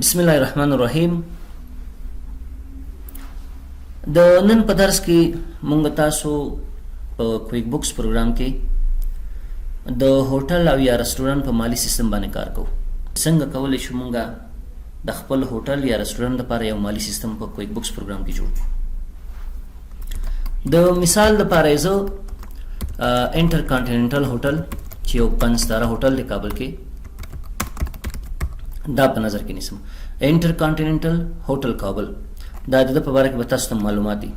بسم الله الرحمن الرحیم. د نن په درس کې مونږ تاسو په کویک بوکس پروګرام کې د هوټل او یا رستورانت په مالی سیستم باندې کار کوو. څنګه کولی شو مونږ د خپل هوټل یا رستورانت لپاره یو مالی سیستم په کویک بوکس پروګرام کې جوړ کړو. د مثال لپاره زه انټر کانټیننټل هوټل چې یو 5 ستاره هوټل دی کابل کې، دا په نظر کې نیسم. انټر کانټیننټل هوټل کابل، دا د په باره کې به تاسو ته معلومات دي.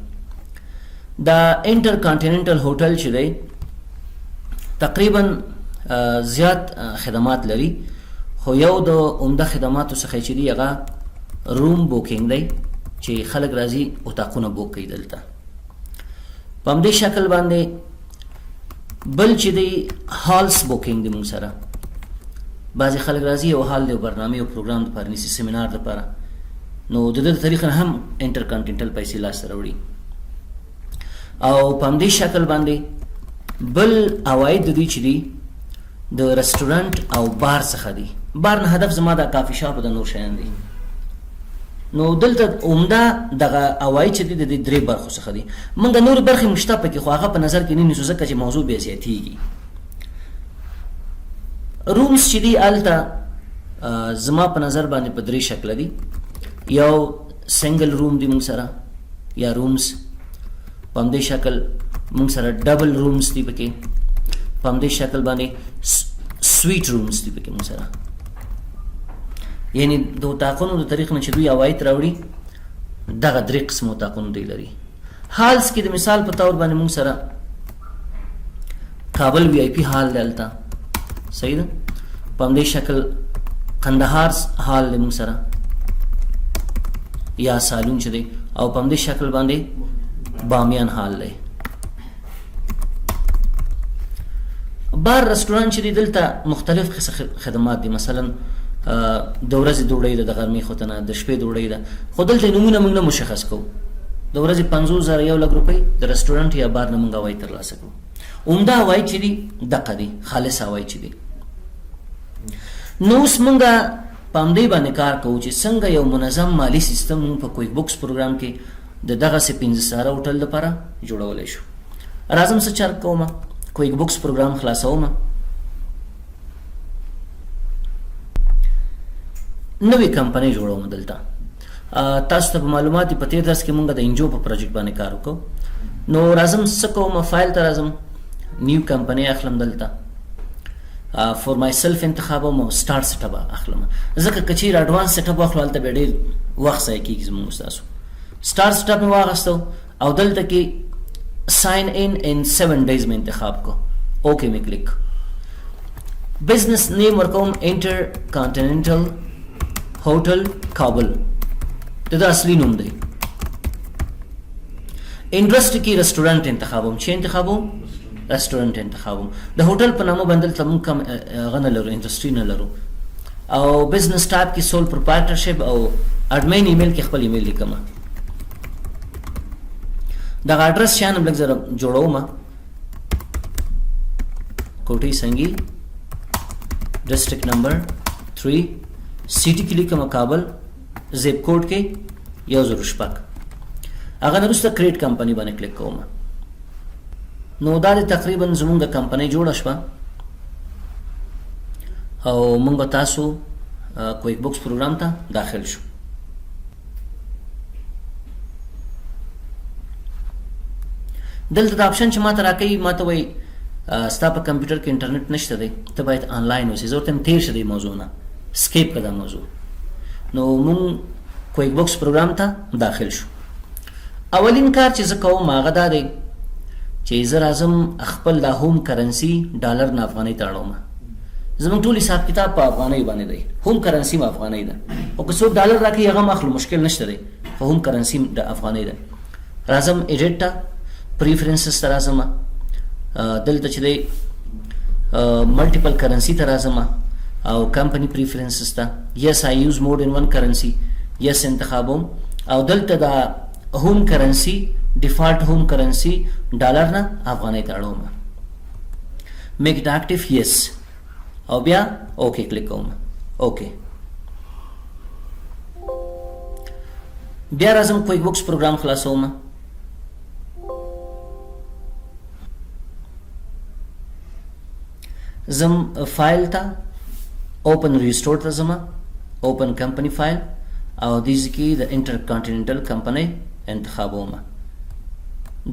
دا انټر کانټیننټل هوټل چې دی تقریبا زیات خدمات لري، خو یو د عمده خدماتو څخه چې دی هغه room booking دی چې خلک راځي اتاقونه book کوي دلته. په همدې شکل باندې بل چې دی halls booking دی. موږ سره بعضې خلک راځي یو hall دی برنامې او پروګرام دپاره نیسي، سیمینار دپاره، نو د ده د طریق نه هم انټر کانټیننټل پیسې لاسته راوړي. او په همدې شکل باندې بل عواید د دوی چې دي د رستورانت او بار څخه دي. بار نه هدف زما د کافي شاپ د نور شیان دي. نو دلته عمده دغه عواید چې دي د دې درې برخو څخه دي. موږ نور برخې هم شته پکې، خو هغه په نظر کې نه نیسو ځکه چې موضوع بیا زیاتیږي. rooms چې دي هلته زما په نظر باندې په درې شکله دي. یو single room دی موږ سره یا rooms، په همدې شکل موږ سره double rooms دي پکې، په همدې شکل باندې suite rooms دي پکې موږ سره. یعنی د اتاقونو د طریق نه چې دوی عواید راوړي دغه درې قسمه اتاقونه دوی لري. halls کې د مثال په طور باندې موږ سره کابل VIP hall دی هلته، صحیح ده. په همدې شکل قندهار hall دی موږ سره یا سالون چې دی، او په همدې شکل باندې بامیان hall دی. بار رستورانت چې دی دلته مختلف خدمات دي، مثلا د ورځې ډوډۍ ده، د غرمې خوتنه، د شپې ډوډۍ ده، خو دلته نمونه موږ نه مشخص کوو. د ورځې 50,000 1 لک روپۍ د رستورانت یا بار نه موږ عواید ترلاسه کوو. عمده عواید چې دي دقه دي، خالص عواید چې دي. نو اوس موږ په همدې باندې کار کوو چې څنګه یو منظم مالی سیستم موږ په کویک بوکس پروګرام کې د دغسې 5 ستاره هوټل لپاره جوړولی شو. راځم څه چل کوم، کویک بوکس پروګرام خلاصوم، نوې کمپنۍ جوړوم. دلته تاسو ته په معلومات په تېر درس کې مونږ د انجو په پروجیکټ باندې کار وکړو. نو راځم څه کوم، فایل ته راځم، new company اخلم، دلته for myself انتخابوم او start setup اخلم، ځکه که چیرې advance setup واخلو هلته بیا ډېر وخت ضایع کېږي زموږ. ستاسو start setup مې واخیستو او دلته کې sign in in 7 days مې انتخاب کو، okay مې کلیک. business name ورکوم انټر کانټیننټل هوټل کابل، د ده اصلي نوم دی. industry کې رستورانت انتخابوم، چې انتخابوم رستورانت انتخابوم. د هوټل په نامه باندې دلته موږ کم هغه نه لرو، industry نه لرو. او business type کې sole proprietorship او admin email کې خپل ایمیل لیکم. دغه ادرس شیان هم لږ زره جوړوم. کوټې سنګي، district number 3، city کې لیکم کابل، zip code کې 1006. هغه نه وروسته create company باندې کلیک کوم. نو دا د تقریبا زمونږ کمپنۍ جوړه شوه او مونږ تاسو کویک بوکس پروګرام ته داخل شو. دلته دا option چې ماته راکوي، ماته وایي ستا په کمپیوټر کې انټرنیټ نشته دی، ته باید آنلاین اوسې. زه ورته تېر شه دې موضوع نه، skip کړه دا موضوع. نو مونږ کویک بوکس پروګرام ته داخل شو. اولین کار چې زه کوم هغه دا دی چې زه راځم خپل دا home currency ډالر نه افغانۍ ته اړوم. زموږ ټول حساب کتاب په افغانۍ باندې دی، home currency هم افغانۍ ده، او که څوک ډالر راکوي هغه هم اخلو، مشکل نشته دی، خو home currency د افغانۍ ده. راځم edit ته، preferences ته راځم، دلته چې دی multiple currency ته راځم او company preferences ته، yes I use more than one currency، yes انتخابوم، او دلته دا home currency default home currency ډالر نه افغانۍ ته اړوم، make it active yes، او بیا okay کلیک کوم. okay. بیا راځم کویک بوکس پروګرام خلاصوم. زم فایل ته اوپن ریسټور ته ځم، اوپن کمپنی فایل، او دې ځای کې د انټرکانټیننټل کمپنۍ انتخابوم.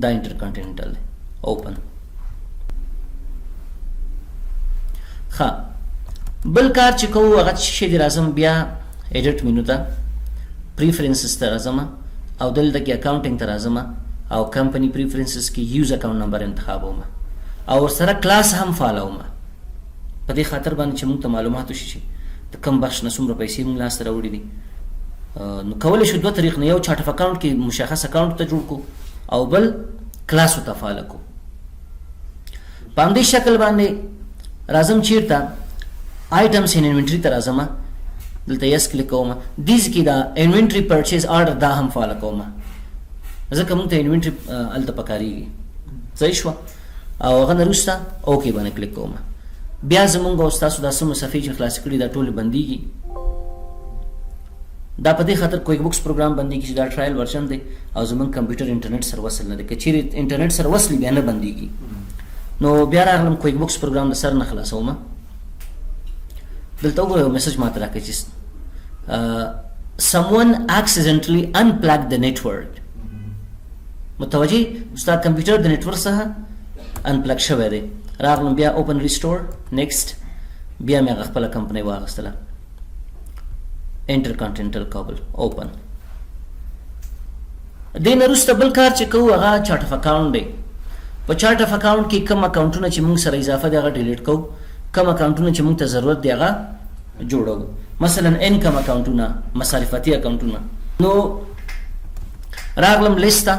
دا انټرکانټیننټل دی، اوپن. ښه، بل کار چې کوو هغه څه شی دی؟ راځم بیا ایډیټ مینو ته، پریفرنسز ته راځم او دلته کې اکاونټینګ ته راځم او کمپنی پریفرنسز کې یوز اکاونټ نمبر انتخابوم او ورسره کلاس هم فعالوم، په دې خاطر باندې چې موږ ته معلومات وشي چې د کوم بخش نه څومره پیسې موږ لاسته راوړي دي. نو کولی شو دوه طریق نه، یو چارټ اف اکاونټ کې مشخص اکاونټ ته جوړ کو او بل کلاس ته فعال کو. په همدې شکل باندې راځم چیرته آیټمز ان انوینټري ته راځم، دلته یس کلیک کوم، دې ځای کې دا انوینټري پرچیز آرډر دا هم فعال کوم، ځکه موږ ته انوینټري هلته پکارېږي. صحیح شوه؟ او هغه نه وروسته اوکې باندې کلیک کوم. بیا زمونږ او ستاسو دا څومره صفحې چې خلاصې کړي دا ټولې بندیږي. دا په دې خاطر کویک بوکس پروګرام بندیږي چې دا ټرایل ورژن دی او زمونږ کمپیوټر انټرنیټ سره وصل نه دی. که چیرې انټرنیټ سره وصل بیا نه بندیږي. نو بیا راغلم کویک بوکس پروګرام د سر نه خلاصوم. دلته وګورئ، یو میسج ماته راکړي چې someone accidentally unplugged the network. متوجه، ستا کمپیوټر د نتورک څخه انپلګ شوی دی. راغلم بیا اوپن ریسټور، نیکسټ، بیا مې هغه خپله کمپنۍ واخیستله، انټرکانټیننټل کابل، اوپن. دې نه وروسته بل کار چې کوو هغه چارټ اف اکاونټ دی. په چارټ اف اکاونټ کې کوم اکاونټونه چې موږ سره اضافه دي هغه ډیلیټ کوو، کوم اکاونټونه چې موږ ته ضرورت دی هغه جوړوو، مثلا انکم اکاونټونه، مصارفاتي اکاونټونه. نو راغلم لیست ته،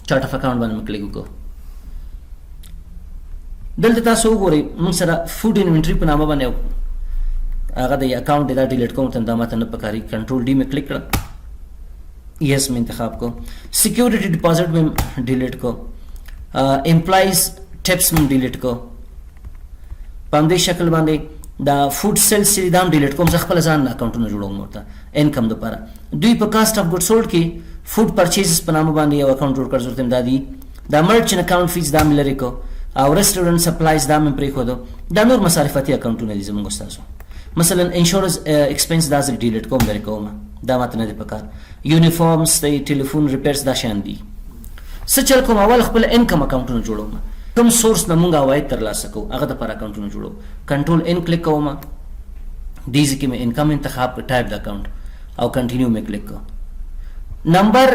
چارټ اف اکاونټ باندې مې کلیک وکړو. دلته تاسو وګورئ، موږ سره فوډ انوینټري په نامه باندې هغه د اکاونټ دی، دا ډیلیټ کوم، ته دا ماته نه پکاري. کنټرول ډي مې کلیک کړه، یس مې انتخاب کو، سکیورټي ډیپازټ مې ډیلیټ کو، امپلایز ټیپس مې ډیلیټ کو. په همدې شکل باندې دا فوډ سیلز چې دا هم ډیلیټ کوم. زه خپل ځان اکاونټونه جوړوم ورته انکم دپاره. دوی په کاست اف ګوډ سولډ کې فوډ پرچیزز په نامه باندې یو اکاونټ جوړ کړ، زه ورته دا دي. دا مرچنټ اکاونټ فیس دا مې لرې کو او رستورانت سپلایز دا مې پرېښودو. دا نور مصارفاتي اکاونټونه دي زموږ ستاسو، مثلا انشورنس ایکسپنس دا زه ډیلیټ کوم، لرې کوم، دا ماته نه دی پکار. یونیفارمز دی، ټلیفون ریپیرز، دا شیان دي. څه چل کوم؟ اول خپل انکم اکاونټونه جوړوم، کوم سورس نه مونږ عواید ترلاسه کوو هغه دپاره اکاونټونه جوړوم. کنټرول ان کلیک کوم، دې ځای کې مې انکم انتخاب کړ، ټایپ د اکاونټ، او کنټینیو مې کلیک کړ. نمبر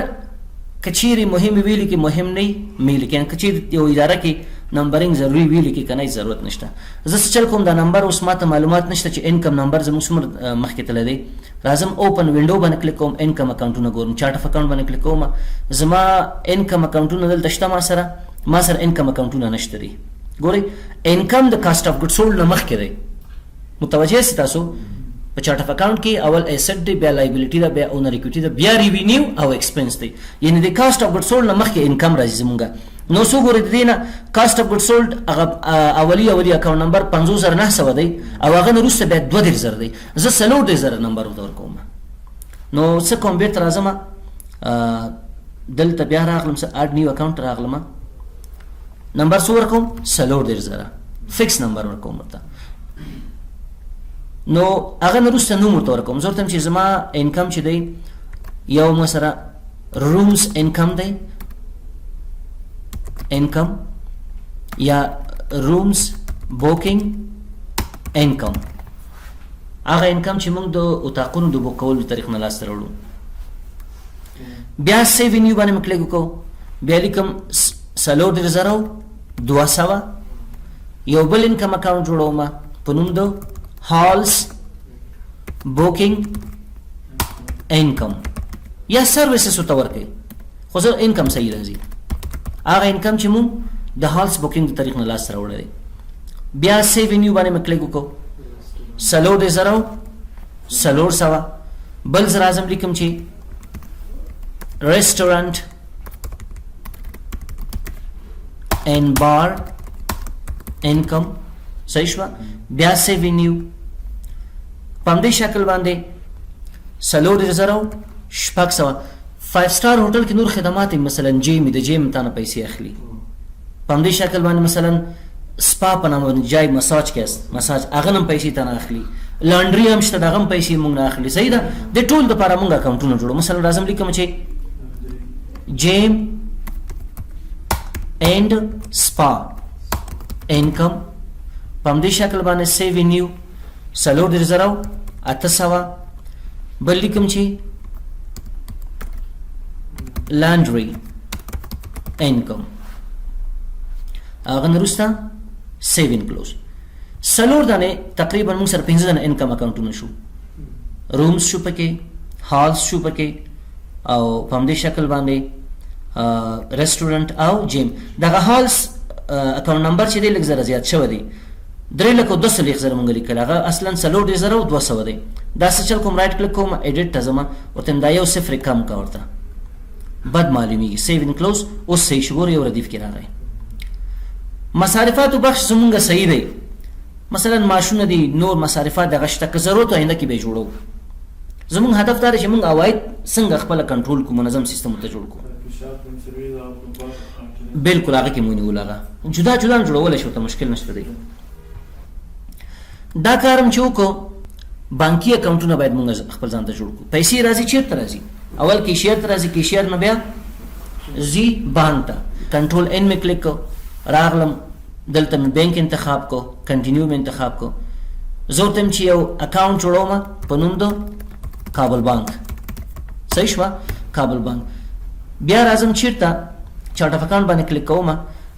که چیرې مهم وي لیکي، مهم نه مې لیکي. که چیرې یو اداره کې نمبرینګ ضروري وي لیکي، که نه ضرورت نشته. زه څه چل کوم؟ دا نمبر اوس ماته معلومات نشته چې انکم نمبر زموږ څومره مخکې تللی دی. راځم اوپن وینډو باندې کلیک کوم، انکم اکاونټونه ګورم، چارټ اف اکاونټ باندې کلیک کوم. زما انکم اکاونټونه دلته شته؟ ما سره انکم اکاونټونه نشته دي. ګورئ، انکم د کاست اف ګډ سولډ نه مخکې دی. متوجه یاست تاسو؟ په چارټ اف اکاونټ کې اول اسټ دی، بیا لایبیلیټي ده، بیا اونر اکویټي ده، بیا ریوینیو او ایکسپنس دی. یعنی د کاست اف ګډ سولډ نه مخکې انکم راځي زمونږ. نو څو ګورئ، د دې نه کاست اف ګډ سولډ هغه اولی اکاونټ نمبر 50,900 دی او هغه نه وروسته بیا 32,000 دی. زه 34,000 نمبر ورته ورکوم. نو څه کوم؟ بېرته راځم دلته، بیا راغلم څه اډ نیو اکاونټ راغلم، نمبر څو ورکوم؟ 34,000 فکس نمبر ورکوم ورته. نو هغه نه وروسته نوم ورته ورکوم. زه ورته چې زما انکم چې دی، یو ما سره رومز انکم دی، انکم یا رومز بوکینګ انکم، هغه انکم چې موږ د اتاقونو د بوک کولو طریق نه لاسته راوړو. بیا سیو نیو باندې مې کلیک وکړو، بیا لیکم 34,200. یو بل انکم اکاونټ جوړوم په نوم د هالز بوکینګ انکم یا سرویسز ورته ورکوي، خو زه انکم صحیح راځي، هغه انکم چې موږ د هالز بوکینګ د طریق نه لاسته راوړی دی. بیا سیو نیو باندې مې کلیک وکړو، 34,400. بل زه راځم لیکم چې ریسټورانټ اینډ بار انکم. صحیح شوه؟ بیا سیو نیو، په همدې شکل باندې 34,600. 5 سټار هوټل کې نور خدمات مثلا gym د gym تانه پیسې اخلي. په همدې شکل باندې مثلا سپا په نامه باندې جای مساج کې است، مساج هغه هم پیسې تانه اخلي. laundry هم شته، دغه هم پیسې مونږ نه اخلي. صحیح ده. د ټول دپاره مونږ اکاونټونه جوړو. مثلا راځم لیکم چې gym and spa income، په همدې شکل باندې save new 34,800. بل لیکم چې laundry income، هغه نه وروسته save and close. څلور دانې، تقریبا موږ سره پنځه دانې income اکاونټونه شو. rooms شو پکې، halls شو پکې، او په همدې شکل باندې رستورانت او gym. دغه halls account number چې دی لږ زره زیات شوی دی، 3,42,000 مونږ لیکل، هغه اصلا 34,200 دی. دا څه چل کوم؟ right click کوم، edit ته ځم، ورته دا یو صفر کم کا، ورته بد معلومیږي. save and close. اوس صحیح شو، ګوره یو ردیف کې راغی. مصارفاتو بخش زمونږ صحیح دی. مثلا معاشونه دي، نور مصارفات دغه شته، که ضرورت آینده کې به جوړو. زمونږ هدف دا دی چې مونږ عواید څنګه خپل کنټرول کو، منظم سیستم ته جوړ کو. بالکل، هغه کې مونږ نیول، هغه جدا جدا جوړول شو ته مشکل نشته دی. دا کارم چې وکړو، بانکي اکاونټونه باید مونږ خپل ځان ته جوړ کړو. پیسې راځي، چیرته راځي؟ اول cashier ته راځي، cashier نه بیا ځي بانک ته. control N می کلیک کو، راغلم دلته مې بانک انتخاب کو، continue مې انتخاب کو. زه ورته چې یو اکاونټ جوړوم په نوم د کابل بانک. صحیح شوه، کابل بانک. بیا راځم چیرته؟ chart of account باندې کلیک کوم.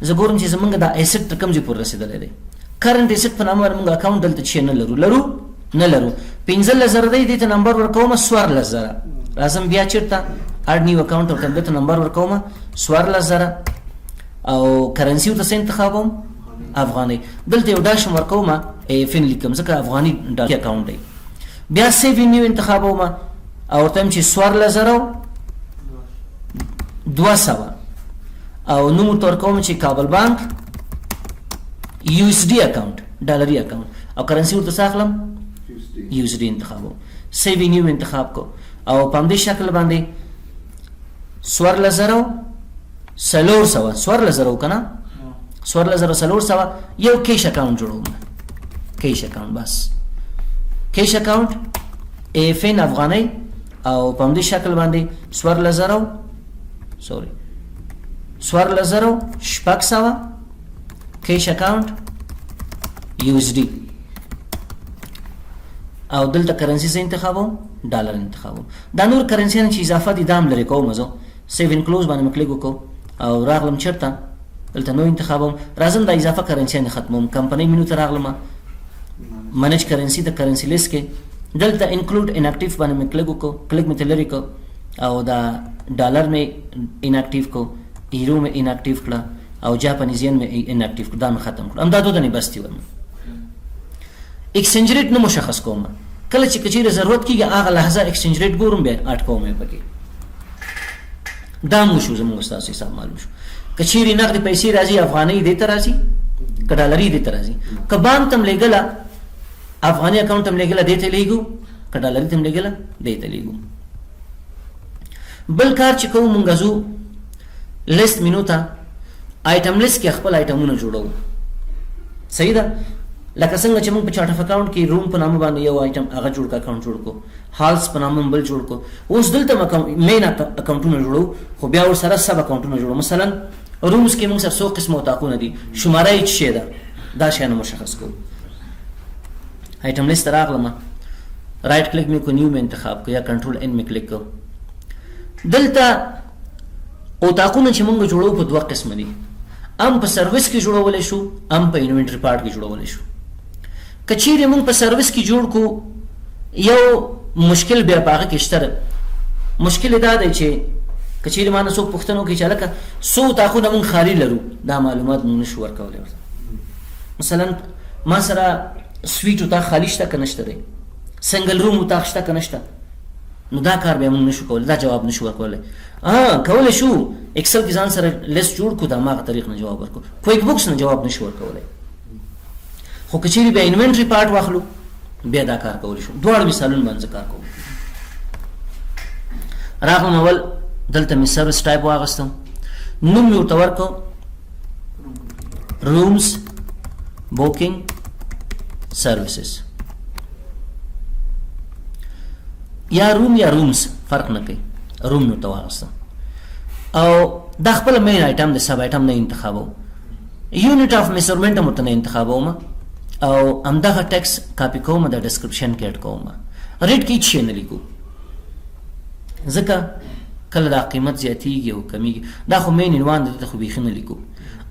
زه ګورم چې زمونږ دا asset تر کوم ځای پورې رسېدلی دی. current asset په نامه باندې مونږ اکاونټ دلته چې نه لرو، لرو نه لرو. 15,000 دی، دې ته نمبر ورکوم 14,000. راځم بیا چیرته؟ add new account، ورته دلته نمبر ورکوم 14,000، او currency ورته څه انتخابوم؟ افغانۍ. دلته یو dash هم ورکوم، AFN لیکم، ځکه افغاني ډالر اکاونټ دی. بیا save new انتخابوم او ورته چې 14,200، او نوم ورته ورکوم چې کابل بانک USD account، ډالري اکاونټ، او currency ورته څه اخلم؟ USD انتخابوم، save new انتخاب کو، او په همدې شکل باندې 14,400، 14,000 که نه، 14,400 یو cash account جوړوم. cash account، بس cash account AFN افغانۍ، او په همدې شکل باندې 14,000، sorry، 14,600 cash account USD، او دلته currency څه انتخابوم؟ ډالر انتخابوم. دا نور currency چې اضافه دي دام لرې کوم زه. save and close باندې مې کلیک وکړو او راغلم چېرته؟ دلته نو انتخابوم، راځم دا اضافه currency ختموم. company menu ته راغلم، manage currency، د currency list کې دلته include inactive باندې مې کلیک وکړو، کلیک مې لرې کو، او دا ډالر مې inactive کو، ایرو مې inactive کړه، او Japanese yen مې inactive کړه. دا مې ختم کړ. همدا دوه دانې بس دي. ورمه exchange rate نه مشخص کوم، کله چې کچېره ضرورت کیږي هغه لحظه exchange rate ګورم، بیا add کوم یې پکې. دا مو شو، زموږ ستاسو حساب معلوم شو. که چیرې نقد پیسې راځي، افغانۍ دې ته راځي که ډالري دې ته راځي؟ که بانک ته هم لېږله، افغاني اکاونټ هم لېږله دې ته لېږو، که ډالري ته هم لېږله دې ته لېږو. بل کار چې کوو، مونږ ځو list menu ته، item list کې خپل آیټمونه جوړو. صحیح ده. لکه څنګه چې موږ په chart of account کې room په نامه باندې یو آیټم هغه جوړ کړ، اکاونټ جوړ کو، halls په نامه بل جوړ کو، اوس دلته main اکاونټونه جوړو، خو بیا ور سره sub اکاونټونه جوړو. مثلا rooms کې موږ سره څو قسمه اتاقونه دي، شماره یې څه ده، دا شیان مشخص کو. item list راغلم، right click مې کو، new مې انتخاب کو، یا control N مې کلیک کو. دلته اتاقونه چې موږ جوړو په دوه قسمه دي، ام په سرویس کې جوړولی شو، ام په inventory part کې جوړولی شو. که چیرې موږ په سرویس کې جوړ کو، یو مشکل بیا په هغه کې شته. مشکل دا دی چې که چیرې ما نه څوک پوښتنه وکړي چې هلکه څو اتاقونه موږ خالي لرو، دا معلومات موږ نشو ورکولی ورته. مثلا ما سره suite اتاق خالي شته که نشته دی، single room اتاق شته که نشته، نو دا کار بیا موږ نشو کولی، دا جواب نشو ورکولی. کولی شو Excel کې ځان سره لیست جوړ کړو، د هماغه طریق نه جواب ورکړو، QuickBooks نه جواب نشو ورکولی. خو که چیرې بیا inventory part واخلو، بیا دا کار کولی شو. دواړو مثالونو باندې کار کوو. راغلم اول دلته مې service type واغستم، نوم مې ورته ورکړو rooms booking services یا room یا rooms، فرق نه کوي، room مې ورته واغستم. او دا خپل main item د sub item نه انتخابو، unit of measurement هم ورته نه انتخابوم، او همدغه text copy کوم، د description کې add کوم. rate کې هېڅ شی نه لیکو، ځکه کله دا قیمت زیاتیږي او کمیږي، دا خو main عنوان دی، دلته خو بیخي نه لیکو.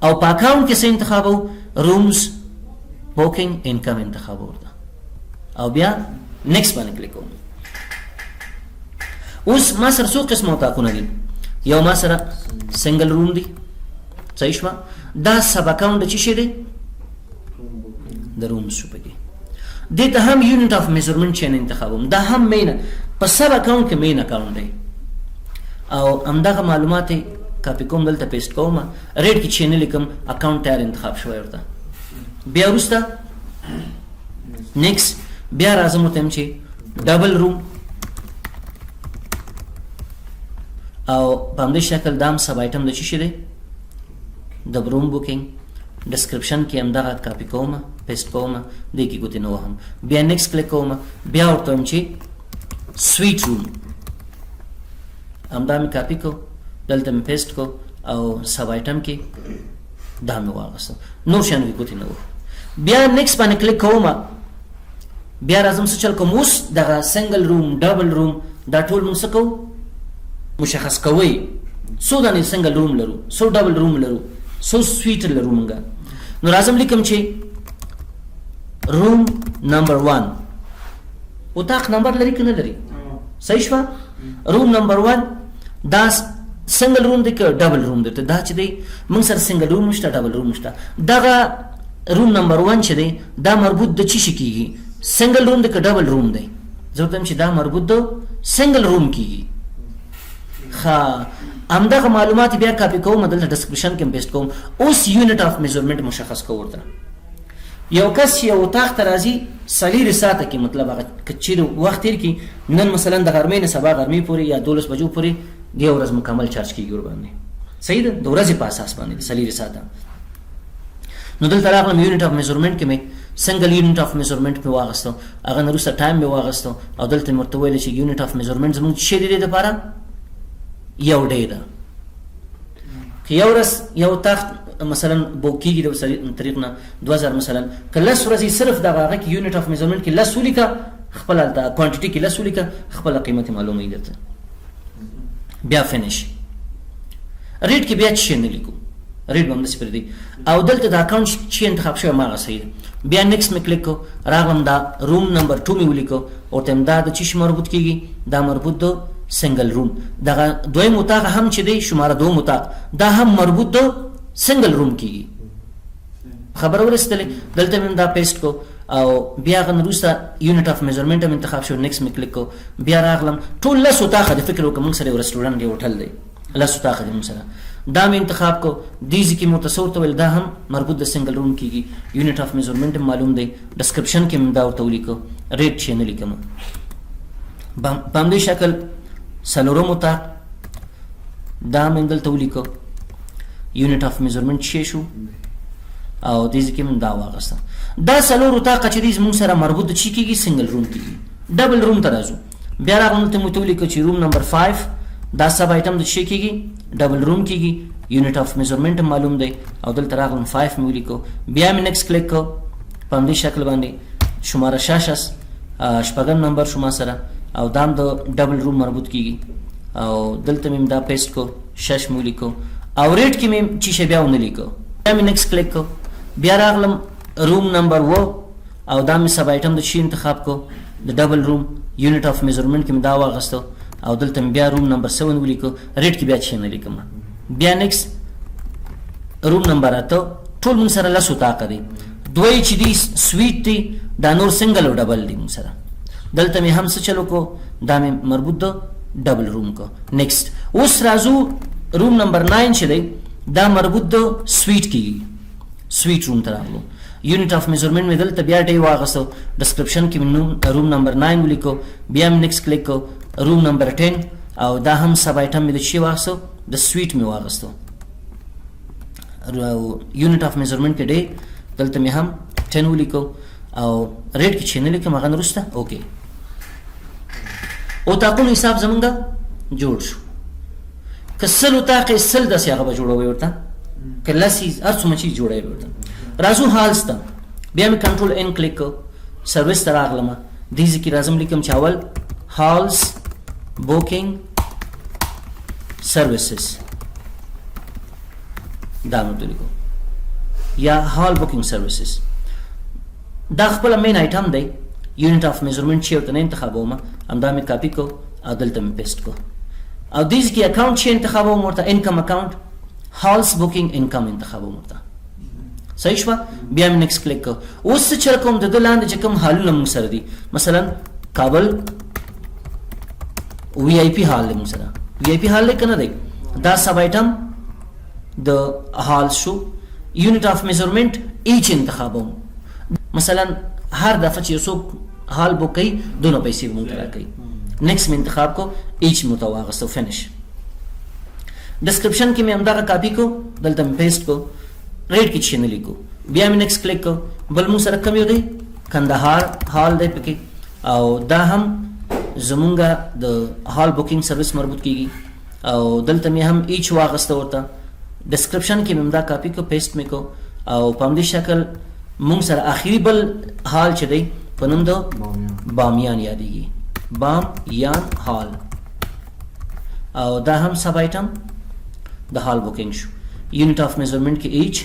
او په account کې څه انتخابو؟ rooms booking income انتخابو ورته، او بیا next باندې کلیک کوم. اوس ما سره څو قسمه اتاقونه دي. یو ما سره single room دی، صحیح شوه؟ دا sub account چې شی دی؟ د rooms شو. پکې دې ته هم unit of measurement چې نه انتخابوم، دا هم main په sub account کې main account دی، او همدغه معلومات کاپي کوم، دلته paste کوم، rate کې چې نه لیکم، account تیار انتخاب شوی ورته. بیا وروسته next، بیا راځم ورته چې double room، او په همدې شکل دام sub item د څه شي دی؟ د room booking. description کې همدغه کاپي کوم، paste کوم، دې کې ګوتې نه وهم، بیا next کلیک کوم. بیا ورته وایم چې suite room، همدا مې کاپي کو، دلته مې paste کو، او sub item کې دا مې واغسته، نور شیانو کې ګوتې نه وهم. بیا next باندې کلیک کوم. بیا راځم، څه چل کوم؟ اوس دغه single room، double room، دا ټول موږ څه کوو؟ مشخص کوئ. څو دانې single room لرو، څو double room لرو، څو suite لرو مونږ. نو راځم لیکم چې room number 1، اتاق نمبر لري که نه لري؟ صحیح شوه؟ room number 1 دا single room دی که double room دی؟ دا چې دی موږ سره single room نشته، double room نشته. دغه room number 1 چې دی دا مربوط د چی شي کیږي؟ single room دی که double room دی؟ زه ورته وایم چې دا مربوط د single room کیږي. ښه، همدغه معلومات بیا کاپي کوم، دلته description کې paste کوم. اوس unit of measurement مشخص کوو ورته. یو کس یو اتاق ته راځي څلېرویشت ساعته کې، مطلب هغه که چېرې وخت تېر کړي، نن مثلا د غرمې نه سبا غرمې پورې یا 12 بجو پورې، یو ورځ مکمل چارج کېږي ورباندې. صحیح ده؟ د ورځې په اساس باندې 24 ساعته. نو دلته راغلم، unit of measurement کې مې single unit of measurement مې واغستو، هغه نه وروسته time مې واغستو، او دلته مې ورته وویل چې unit of measurement زموږ څه دی دپاره؟ یو day ده. که یو ورځ یو تخت مثلا book کېږي د طریق نه 2000 مثلا، که لس ورځې صرف دغه هغه کې unit of measurement کې لس ولیکه، خپل هلته quantity کې لس ولیکه، خپله قیمت یې معلوموي درته. بیا finish. rate کې بیا څه شی نه لیکو، rate به همداسې پرېږدي، او دلته د account چې انتخاب شوی هماغه صحیح دی. بیا next مې کلیک کو، راغلم دا room number 2 مې ولیکو، ورته دا د څه شي مربوط کېږي؟ دا مربوط د single room. دغه دویم اتاق هم چې دی، شماره دوم اتاق، دا هم مربوط د single room کېږي. خبره ورسېدلې؟ دلته مې دا paste کو، او بیا هغه نه وروسته unit of measurement هم انتخاب شو، next مې کلیک کو. بیا راغلم، ټول لس اتاقه دی. فکر وکړه موږ سره یو رستورانت دی، هوټل دی، لس اتاقه دی موږ سره. دا مې انتخاب کو، دې ځای کې مې ورته څه ورته ویل؟ دا هم مربوط د single room کېږي، unit of measurement هم معلوم دی، description کې مې دا ورته ولیکو، rate چې نه لیکم. په همدې شکل څلورم اتاق دا مې دلته ولیکو، unit of measurement چې شو، او دې ځای کې مې دا واغسته. دا څلور اتاقه چې دي زموږ سره مربوط چې کېږي؟ single room کېږي. double room ته راځو. بیا راغلم، دلته مې ورته ولیکو چې room number 5 دا sub item د څه کېږي؟ double room کېږي، unit of measurement هم معلوم دی، او دلته راغلم 5 مې ولیکو. بیا مې next کلیک کو. په همدې شکل باندې شماره شش است، شپږم نمبر شما سره، او دا هم د double room مربوط کېږي، او دلته مې دا paste کو، شش مې ولیکو، او rate کې مې چې شی بیا ونه لیکو. بیا مې next کلیک کو. بیا راغلم room number 7، او دا مې sub item د شي انتخاب کو؟ د double room. unit of measurement کې مې دا واغستو، او دلته مې بیا room number 7 ولیکو، rate کې بیا څه نه لیکم. بیا next، room number 8. ټول مونږ سره لس اتاقه دي، دوی چې دي suite دي، دا نور single او double دي مونږ سره. دلته مې هم څه چلو کو؟ دا مې مربوط د double room کو. next. اوس راځو room number 9 چې دی دا مربوط د suite کېږي. suite room ته راغلو، unit of measurement مې دلته بیا day واغستو، description کې مې نوم room number 9 ولیکو. بیا مې next کلیک کو. room number 10، او دا هم sub item مې د چی واغستو، د suite مې واغستو. unit of measurement کې دی، دلته مې هم 10 ولیکو او rate کې چې نه لیکم هغه نه وروسته okay. اتاقونو حساب زمونږ جوړ شو. که 100 اتاق یې 100 داسې هغه به جوړوئ ورته، که لس یې هر څومره چې جوړوي ورته. راځو halls ته، بیا مې control N click کړ، سرویس ته راغلم. دې ځای کې راځم لیکم چې اول halls booking services، دا مې ورته ولیکو، یا hall booking services. دا خپله main item دی، unit of measurement چې ورته نه انتخابوم، همدا مې کاپي کو او دلته مې paste کو. او دې ځای کې account چې انتخابوم ورته income account، halls booking income انتخابوم ورته. صحیح شوه؟ بیا مې next click کو. اوس څه چل کوم، د ده لاندې چې کوم هالونه موږ سره دي، مثلا کابل VIP hall دی، موږ سره VIP hall دی که نه دی؟ دا sub item د hall شو. unit of measurement each انتخابوم، مثلا هر دفعه چې یو څوک hall book کوي دونه پیسې به موږ ته راکوي. next مې انتخاب کو، each مې ورته واغستو، finish. description کې مې همدغه کاپي کو، دلته مې paste کو، rate کې چې نه لیکو. بیا مې next click کو. بل موږ سره کوم یو دی، کندهار hall دی پکې، او دا هم زمونږ د hall booking service مربوط کیږي، او دلته مې هم each واغسته ورته. description کې مې همدا کاپي کو، paste مې کو، او په همدې شکل موږ سره اخري بل hall چې دی په نوم د بامیان یادېږي، بامیان hall، او دا هم sub item د hall booking شو. unit of measurement کې each،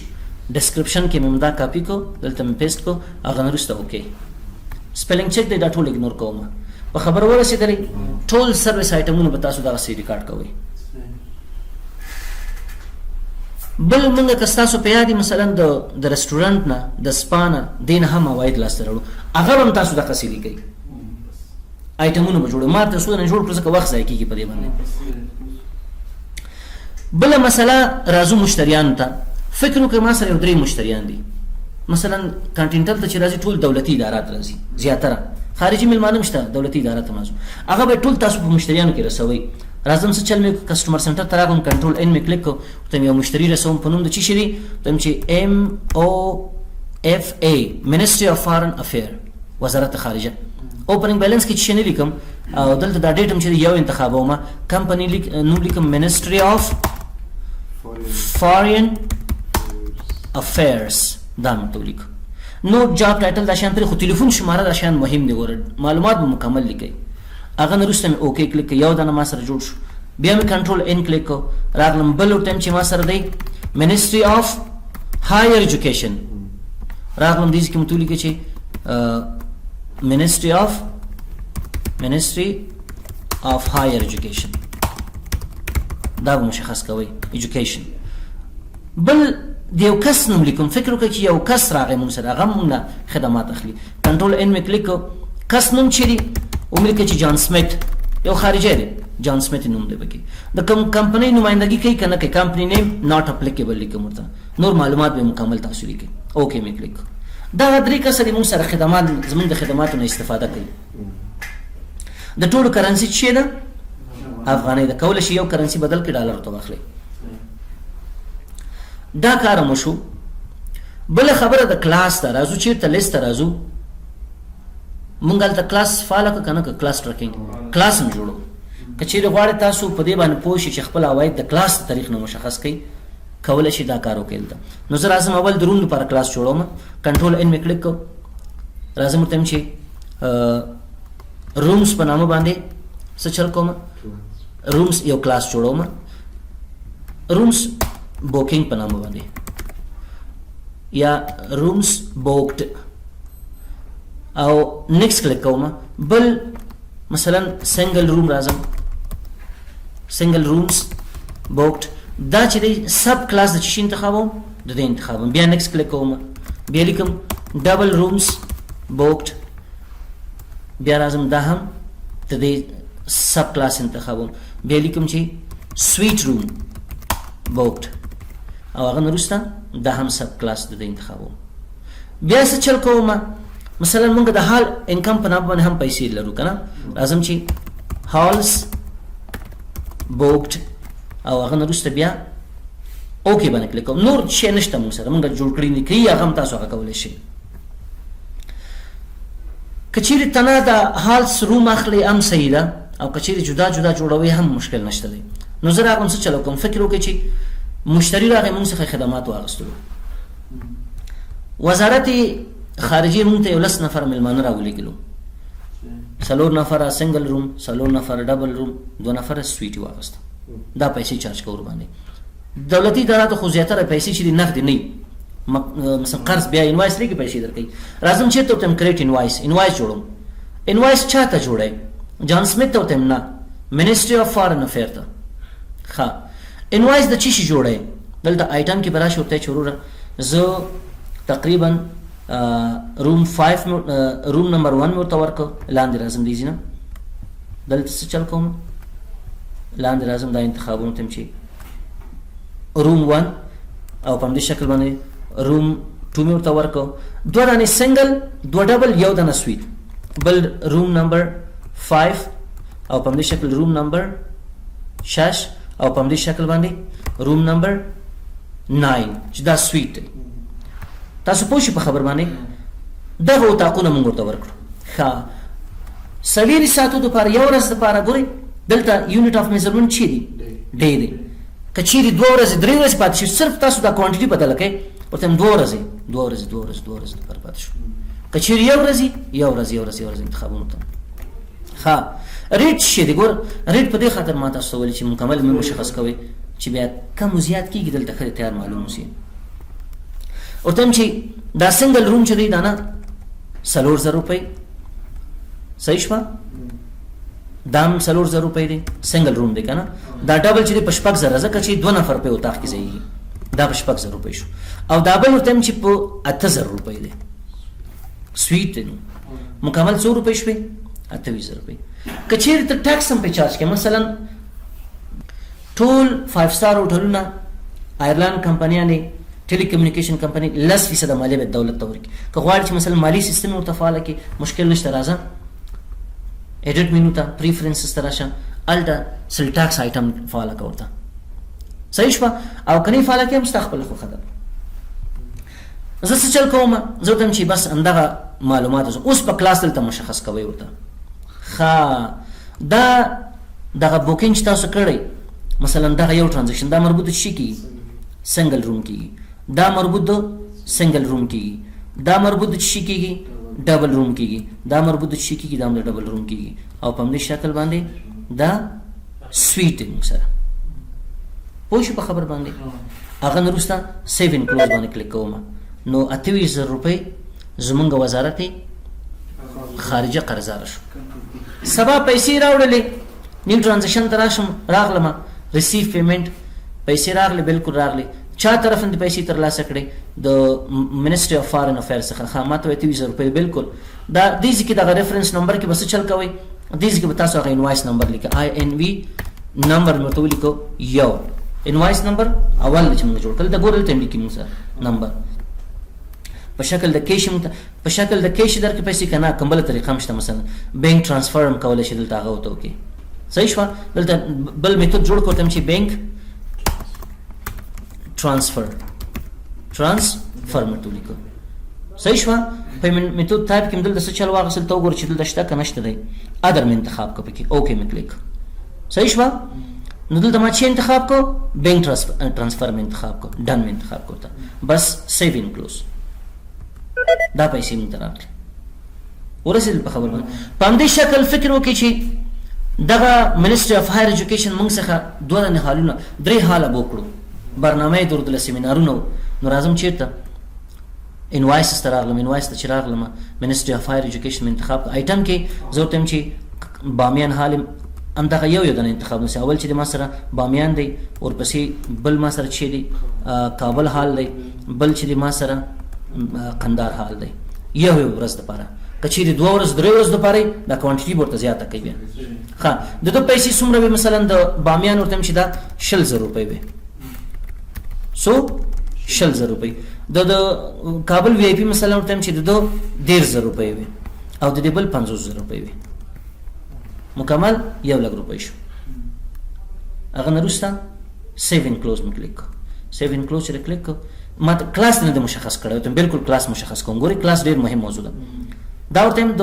description کې مې همدا کاپي کو، دلته مې paste کو، هغه نه وروسته okay. spelling check دی، دا ټول ignore کوم. په خبره ورسېدلې؟ ټول service آیټمونه به تاسو دغسې ریکارډ کوئ. بل موږ که ستاسو په یاد مثلا د رستورانت نه، د سپا نه، دې نه هم عواید لاسته راوړو، هغه به هم تاسو دقسې لیکئ، آیټمونه به جوړوئ. ما ته څو نه جوړ کړو ځکه وخت ضایع کېږي په دې باندې. بله مسله، راځو مشتریانو ته. فکر وکړئ ما سره یو درې مشتریان دي، مثلا کانټینټل ته چې راځي ټول دولتي ادارات راځي، زیاتره خارجي میلمانه هم شته، دولتي ادارات هم راځو، هغه به ټول تاسو په مشتریانو کې رسوئ. راځم څه چل مې customer center ته راغلم، control N مې کلیک کړ، ورته مې یو مشتري رسوم په نوم د چی شي دی، ورته چې MOFA، Ministry of Foreign Affair، وزارت خارجه. opening balance کې چې نه لیکم، او دلته دا date هم چې یو انتخابوم، کمپنی لیک نوم لیکم Ministry of Foreign Affairs، دا مې ورته ولیکو. نو job title دا شیان پرې، خو تلیفون شماره دا شیان مهم دي، ګوره معلومات به مکمل لیکئ. هغه نه وروسته مې okay click، یو دانه ما سره جوړ شو. بیا مې control N click کو، راغلم بل ورته چې ما سره دی Ministry of Higher Education، راغلم دې کې مې ولیکه چې Ministry of Higher Education، دا به مشخص کوئ education. بل د یو کس نوم لیکم، فکر وکړئ چې یو کس راغی مونږ سره، هغه مونږ نه خدمات اخلي. control N مې کلیک کو، کس نوم چې دی ومې لیکه چې جان سمیت، یو خارجي دی، جان سمیت نوم دی پکې. د کوم کمپنۍ نمایندګي کوي که نه کوي، company name not applicable لیکم ورته، نور معلومات به مکمل تاسو لیکئ. okay مې کلیک. دا درې کسه دي مونږ سره خدمات، زمونږ د خدماتو نه استفاده کوي. د ټولو currency چې ده افغانۍ ده، کولی شي یو currency بدل کړي ډالر ته واخلي. دا کار مو شو. بله خبره د کلاس ته راځو، چېرته لیست ته راځو. مونږ هلته کلاس فعاله کړه که نه که class tracking class هم جوړو. که چیرې غواړئ تاسو په دې باندې پوه شئ چې خپل عواید د کلاس د طریق نه مشخص کړئ، کولی شئ دا کار وکړئ دلته. نو زه راځم اول د room لپاره کلاس جوړوم، control N مې کلیک کړ، راځم ورته چې rooms په نامه باندې څه چل کوم، rooms یو کلاس جوړوم، rooms booking په نامه باندې یا rooms booked، او next click کوم. بل مثلا single room راځم، single rooms booked، دا چې دی sub class د چی انتخابوم، د دې انتخابوم. بیا next click کوم، بیا لیکم double rooms booked، بیا راځم دا هم د دې sub class انتخابوم، بیا لیکم چې suite room booked، او هغه نه وروسته دا هم sub class د دې انتخابوم. بیا څه چل کوم، مثلا موږ د hall income په نامه باندې هم پیسې لرو که نه، راځم چې halls booked او هغه نه وروسته بیا okay باندې کلیک کوم. نور شی نشته موږ سره، موږ جوړ کړی نه کوي، هغه هم تاسو هغه کولی شئ. که چیرې تنها د halls room اخلئ هم صحیح ده، او که چیرې جدا جدا جوړوئ هم مشکل نشته دی. نو زه راغلم څه چل وکړم، فکر وکړئ چې مشتري راغی موږ څخه خدمات واخیستلو، وزارت خارجې موږ ته یو لس نفره مېلمانه راولېږلو، څلور نفره single room، څلور نفره double room، دوه نفره suite یې واخیسته. دا پیسې چارج کوو ورباندې. دولتي اداراتو خو زیاتره پیسې چې دي نغدې نه وي، مثلا قرض بیا invoice لیږي پیسې درکوي. راځم چېرته ورته یم create invoice، invoice جوړوم. invoice چا ته جوړی؟ جان سمیت ته ورته یم؟ نه، Ministry of Foreign Affair ته. ښه، invoice د چی شي جوړی؟ دلته آیټم کې به راشي ورته چې وروره زه تقریبا room 5، room number 1 مې ورته ورکړ. لاندې راځم دې ځای نه دلته څه چل کوم، لاندې راځم دا انتخابونو ته چې room 1 او په همدې شکل باندې room 2 مې ورته ورکړ. دوه دانې single، دوه double، یو دانه suite، بل room number 5 او په همدې شکل room number 6 او په همدې شکل باندې room number 9 چې دا suite دی. تاسو پوه شئ په خبر باندې؟ دغه اتاقونه موږ ورته ورکړو. ښه، څلوېښت ساعتو دپاره، یو ورځ دپاره ګورئ دلته unit of measurement چی دی؟ day دی. که چیرې دوه ورځې درې ورځې پاتې شي، صرف تاسو دا quantity بدله کړئ، ورته دوه ورځې دوه ورځې دوه ورځې دوه ورځې دپاره پاتې شو. که چیرې یو ورځ یو ورځ یو ورځ یو ورځ انتخابونو ته. ښه، rate څه دی؟ ګور rate په دې خاطر ما تاسو ته ویل چې مکمل مې مشخص کوئ چې بیا کم و زیات کېږي، دلته ښه تیار معلوم اوسي. ورته وایم چې دا single room چې دی دا نه 4000 روپۍ، صحیح شوه؟ دا هم 4000 روپۍ دی، single room دی که نه. دا double چې دی په 6000، ځکه چې دوه نفر په اتاق کې ځایېږي، دا په 6000 روپۍ شو. او دا بل ورته وایم چې په 8000 روپۍ دی، suite دی. نو مکمل څو روپۍ شوې؟ 28000 روپۍ. که چیرې ته tax هم پرې چارج کړې، مثلا ټول 5 star هوټلونه، airline کمپنیانې، telecommunication company 10% مالیه به دولت ته ورکړي. که غواړي چې مثلا مالي سیستم ورته فعاله کړي، مشکل نشته، راځه edit menu ته، preferences ته راشه، هلته sales tax item فعاله کړه ورته، صحیح شوه؟ او که نه فعاله کړې هم ستا خپله خوښه ده. زه څه چل کوم؟ زه ورته وایم چې بس همدغه معلومات اوس په کلاس دلته مشخص کوئ ورته. ښه، دا دغه booking چې تاسو کړی، مثلا دغه یو transaction دا مربوط شي کیږي single room کیږي، دا مربوط د single room کیږي، دا مربوط د شي کیږي double room کیږي، دا مربوط د شي کیږي، دا هم د double room کیږي، او په همدې شکل باندې دا suite موږ سره. پوه شو په خبر باندې؟ هغه نه وروسته save and close باندې کلیک کوم. نو 28000 روپۍ زمونږ وزارت خارجه قرضدار شو. سبا پیسې راوړلې، new transaction ته راشم، راغلم receive payment، پیسې راغلې، بالکل راغلې. چا طرف نه پیسې ترلاسه کړې؟ د Ministry of Foreign Affair څخه. ښه، ما ته 28000 روپۍ بالکل. دا دې ځای کې دغه reference number کې به څه چل کوئ؟ دې ځای کې به تاسو هغه invoice number لیکئ، INV number مې ورته ولیکو، یو invoice number اول چې موږ جوړ کړل، دا ګوره دلته لیکي موږ سره نمبر په شکل د cash، په شکل د cash درکې پیسې که نه کوم بله طریقه هم شته، مثلا bank transfer هم کولی شي دلته هغه ورته وکړي. صحیح شوه؟ دلته بل method جوړ کړو ورته چې bank transfer، transfer مې ورته ولیکو. صحیح شوه؟ payment method type کې دلته څه چل واخیستل، ته وګوره چې دلته شته که نشته دی، other مې انتخاب کړ پکې، okay مې کلیک. صحیح شوه؟ نو دلته ما چې انتخاب کو bank transfer مې انتخاب کو، done مې انتخاب کو ته بس save and close. دا پیسې مونږ ته راغلې، ورسېدل په خبر باندې؟ په همدې شکل فکر وکړئ چې دغه Ministry of Higher Education مونږ څخه دوه دانې هالونه، درې هاله book کړو، برنامه یې درلودله، سیمینارونه وو. نو راځم چېرته؟ invoices ته راغلم. invoice ته چې راغلم، Ministry of Higher Education مې انتخاب کړ. آیټم کې زه ورته وایم چې بامیان hall همدغه یو یو دانه انتخاب نسی. اول چې د ما سره بامیان دی، ورپسې بل ما سره چې دی کابل hall دی، بل چې د ما سره قندار hall دی، یو یو ورځ دپاره. که چیرې دوه ورځ درې ورځ دپاره، دا quantity به ورته زیاته کوي بیا. ښه، د ده پیسې څومره وي؟ مثلا د بامیان ورته چې دا 20,000 روپۍ وي، څو؟ 20,000 روپۍ. د کابل VIP مثلا ورته چې د ده 30,000 روپۍ وي، او د دې بل 50,000 روپۍ وي، مکمل 1 لک روپۍ شو. هغه نه وروسته save and close مې کلیک کو. save and close چې کلیک کو، ما کلاس نه مشخص کړی ته بالکل کلاس مشخص کوم. ګوري، کلاس ډیر مهم موضوع ده. دا ورته د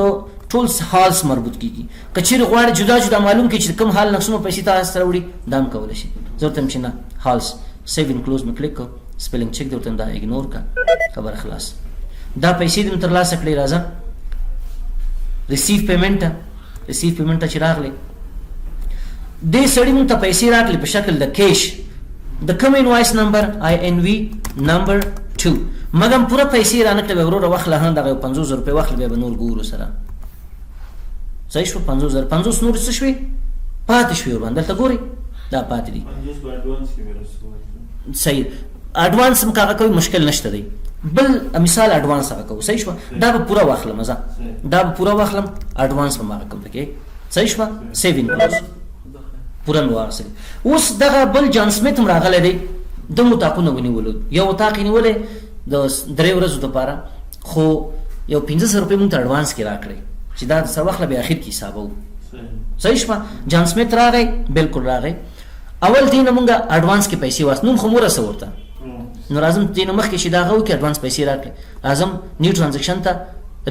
ټول halls مربوط کیږي. که چیرې غواړي جدا جدا معلوم کړي چې کوم hall نه څومره پیسې تاسو سره وړي، دا هم کولی شي. زه ورته چې نه، halls، save and close مې کلیک کو. spelling check دی، ورته دا ignore کا. خبره خلاص. دا پیسې دې ترلاسه کړې. راځه receive payment. receive payment چې راغلی، دې سړي مونږ ته پیسې راکړې په شکل د cash، د کوم invoice number؟ INV number 2. مګم پوره پیسې را نکړې. وروره، واخله، هم دغه 50 روپۍ واخله، بیا به نور ګورو سره. صحیح شو؟ 50,000، 50 نور څه شوې؟ پاتې شوې ورباندې. دلته ګوري، دا پاتې دي. صحیح، advance هم کاغه کوي، مشکل نشته دی. بل مثال advance هغه کوو. صحیح شو؟ دا به پوره واخلم، زه دا به پوره واخلم، advance به ما کوم پکې. صحیح شو؟ save and close. پوره مې واخیستل. اوس دغه بل جان سمیت هم راغلی دی. د اتاقونه ونیولو، یو اتاق یې نیولی د 3 ورځو دپاره، خو یو 500 روپۍ مونږ ته advance کې راکړې چې دا د سر واخله، بیا اخر کې حسابوو. صحیح شوه؟ جان سمیت راغی، بالکل راغی. اول دین مونږ advance کې پیسې واس، نوم خو مو رسو ورته. نو راځم دین مخکې چې دا غو کې advance پیسې راکړې. راځم new transaction ته،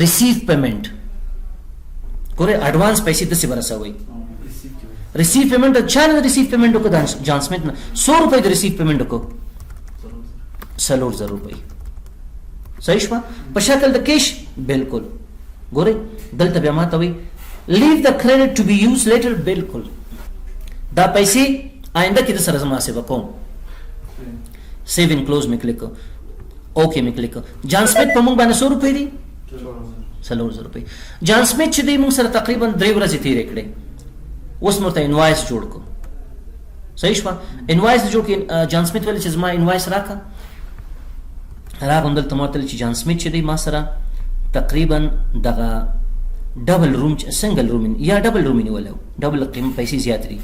receive payment. ګوره، advance پیسې د څه برسوي؟ receive payment. چا نه receive payment وکړ؟ جان سمیت نه. 100 روپۍ د receive payment وکړو، 4000 روپۍ. صحیح شوه؟ په شکل د کیش، بالکل. ګورئ، دلته بیا ماته وایي leave the credit to be used later. بالکل، دا پیسې آینده کې د سره زما محاسبه کوم. save and close مې کلیک، okay مې کلیک. جان سمیت په مونږ باندې 100 روپۍ دي، 4000 روپۍ. جان سمیت چې دی، مونږ سره تقریبا 3 ورځې تیرې کړې. اوس مو ته invoice جوړ کو. صحیح شوه؟ invoice جوړ کړ. جان سمیت ویل چې زما invoice راکا. راغم دلته، ما ته چې جان سمیت چې دی، ما سره تقریبا دغه double room، single room یا double room نیولی. double قیمت پیسې زیات دي.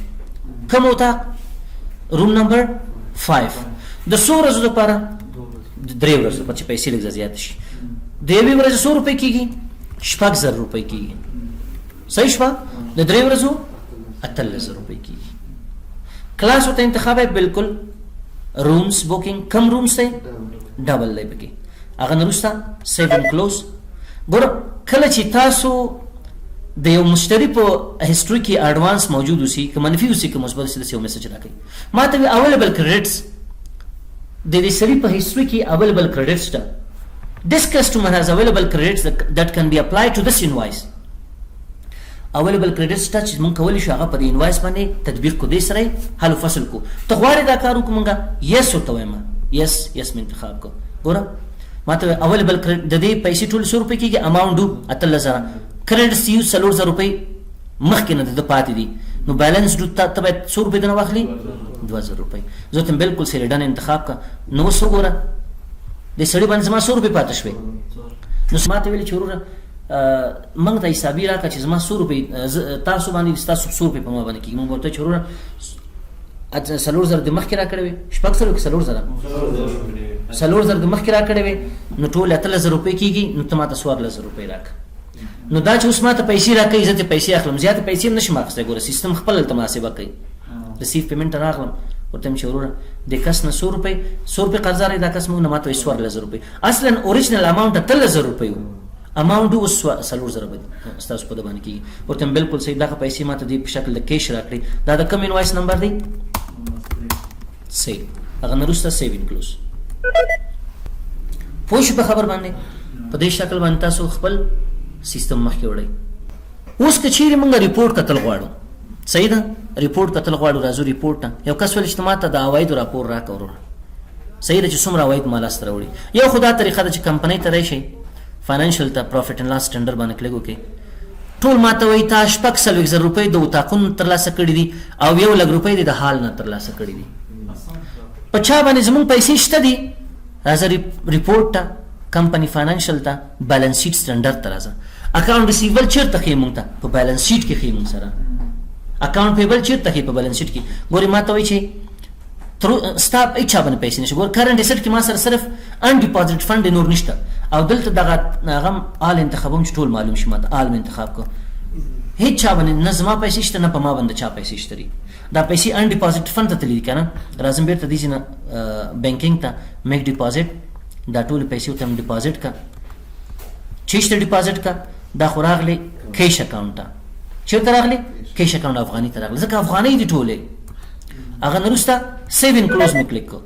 کوم اتاق؟ room number 5. د څو ورځو لپاره؟ د 3 ورځو لپاره، چې پیسې لږ زیات شي. د یوې ورځې څو روپۍ کېږي؟ 6000 روپۍ کېږي. صحیح شوه؟ د 3 ورځو 18,000 روپۍ کېږي. کلاس ورته انتخاب ہے، بالکل. rooms booking، کم rooms دی؟ double دی پکې. هغه نه وروسته save and close. ګوره، کله چې تاسو د یو مشتری په history کې advance موجود اوسي، که منفي اوسي که مثبت اوسي، داسې یو message راکوي. ما ته available credits، د دې سړي په history کې available credits شته. This customer has available credits that can be applied to this invoice. Available credits شته چې مونږ کولی شو هغه په دې invoice باندې تطبیق کو، دې سره حل فصل کو. ته غواړې دا کار وکړو؟ مونږه yes ورته وایم. yes، yes مې انتخاب کو. ګوره، ما ته available credit د دې پیسې ټول 100 روپۍ کېږي. amount due 18,000، credits used 4000 روپۍ مخکې نه د پاتې دي. نو balance due ته باید څو روپۍ دنه واخلي؟ 2000 روپۍ. زه ته بالکل سره done انتخاب کا. نو اوس وګوره، د سړي باندې زما څو روپۍ پاتې شوې. نو ما ته ویل چې وروره، موږ ته حسابي راکړه چې زما څو روپۍ تاسو باندې، ستاسو څو روپۍ په ما باندې کېږي. موږ ورته چې وروره، 4000 د مخکې راکړې وې، 600 کې 4000، 4000 د مخکې راکړې وې، نو ټول 18,000 روپۍ کېږي. نو ته ما ته 14,000 روپۍ راکړه. نو دا چې اوس ما ته پیسې راکوي، زه ته پیسې اخلم، زیاتې پیسې هم نشم اخیستی. ګوره، سیستم خپل هلته محاسبه کوي. receive payment راغلم، ورته چې وروره، د کس نه 100 روپۍ، 100 روپۍ قرضدار دی دا کس موږ نه. ماته وایي 14,000 روپۍ. اصلا original amount 18,000 روپۍ وو، amount اوس 4000 به ستاسو په د باندې کېږي. ورته بالکل صحیح. دغه پیسې ماته دی په شکل د کیش راکړي. دا د کوم invoice number دی؟ صحیح. هغه نه وروسته save and close. پوه شو په خبر باندې؟ په دې شکل باندې تاسو خپل سیستم مخکې وړئ. اوس که چیرې موږ report کتل غواړو، صحیح ده، report کتل غواړو، راځو report ته. یو کس ویل چې ماته د عوایدو راپور راکړه وروره. صحیح ده، چې څومره عواید ما لاسته راوړي. یو خو دا طریقه ده چې کمپنۍ ته راشئ، financial ته، profit and loss standard باندې کلیک وکړئ. ټول ماته وایي تا 46,000 روپۍ د اتاقونو ترلاسه کړي دي او یو لک روپۍ دې د hall نه ترلاسه کړي دي. په چا باندې زمونږ پیسې شته دي؟ راځه report ته، company financial ته، balance sheet standard ته راځه. account receivable چیرته ښیي مونږ ته؟ په balance sheet کې ښیي مونږ سره. account payable چیرته ښیي؟ په balance sheet کې. ګوري، ما ته وایي چې تر ستا هیڅ باندې پیسې نشته. ګور، current asset کې ما سره صرف undeposited fund، نور نشته. او دلته دغه هغه all انتخابوم چې ټول معلوم شي. ماته all انتخاب کو. هیڅ چا باندې نه زما پیسې شته، نه په ما باندې چا پیسې شته دي. دا پیسې ان ډیپازټ فند ته تللي دي که نه؟ راځم بېرته دې ځای نه بانکینګ ته، میک ډیپازټ، دا ټولې پیسې ورته ډیپازټ که. چیش ته ډیپازټ که؟ دا خو راغلې کیش اکاونټ ته. چېرته راغلې؟ کیش اکاونټ افغاني ته راغلې، ځکه افغانۍ دي ټولې. هغه نه وروسته سیو ان کلوز مې کلیک کړ،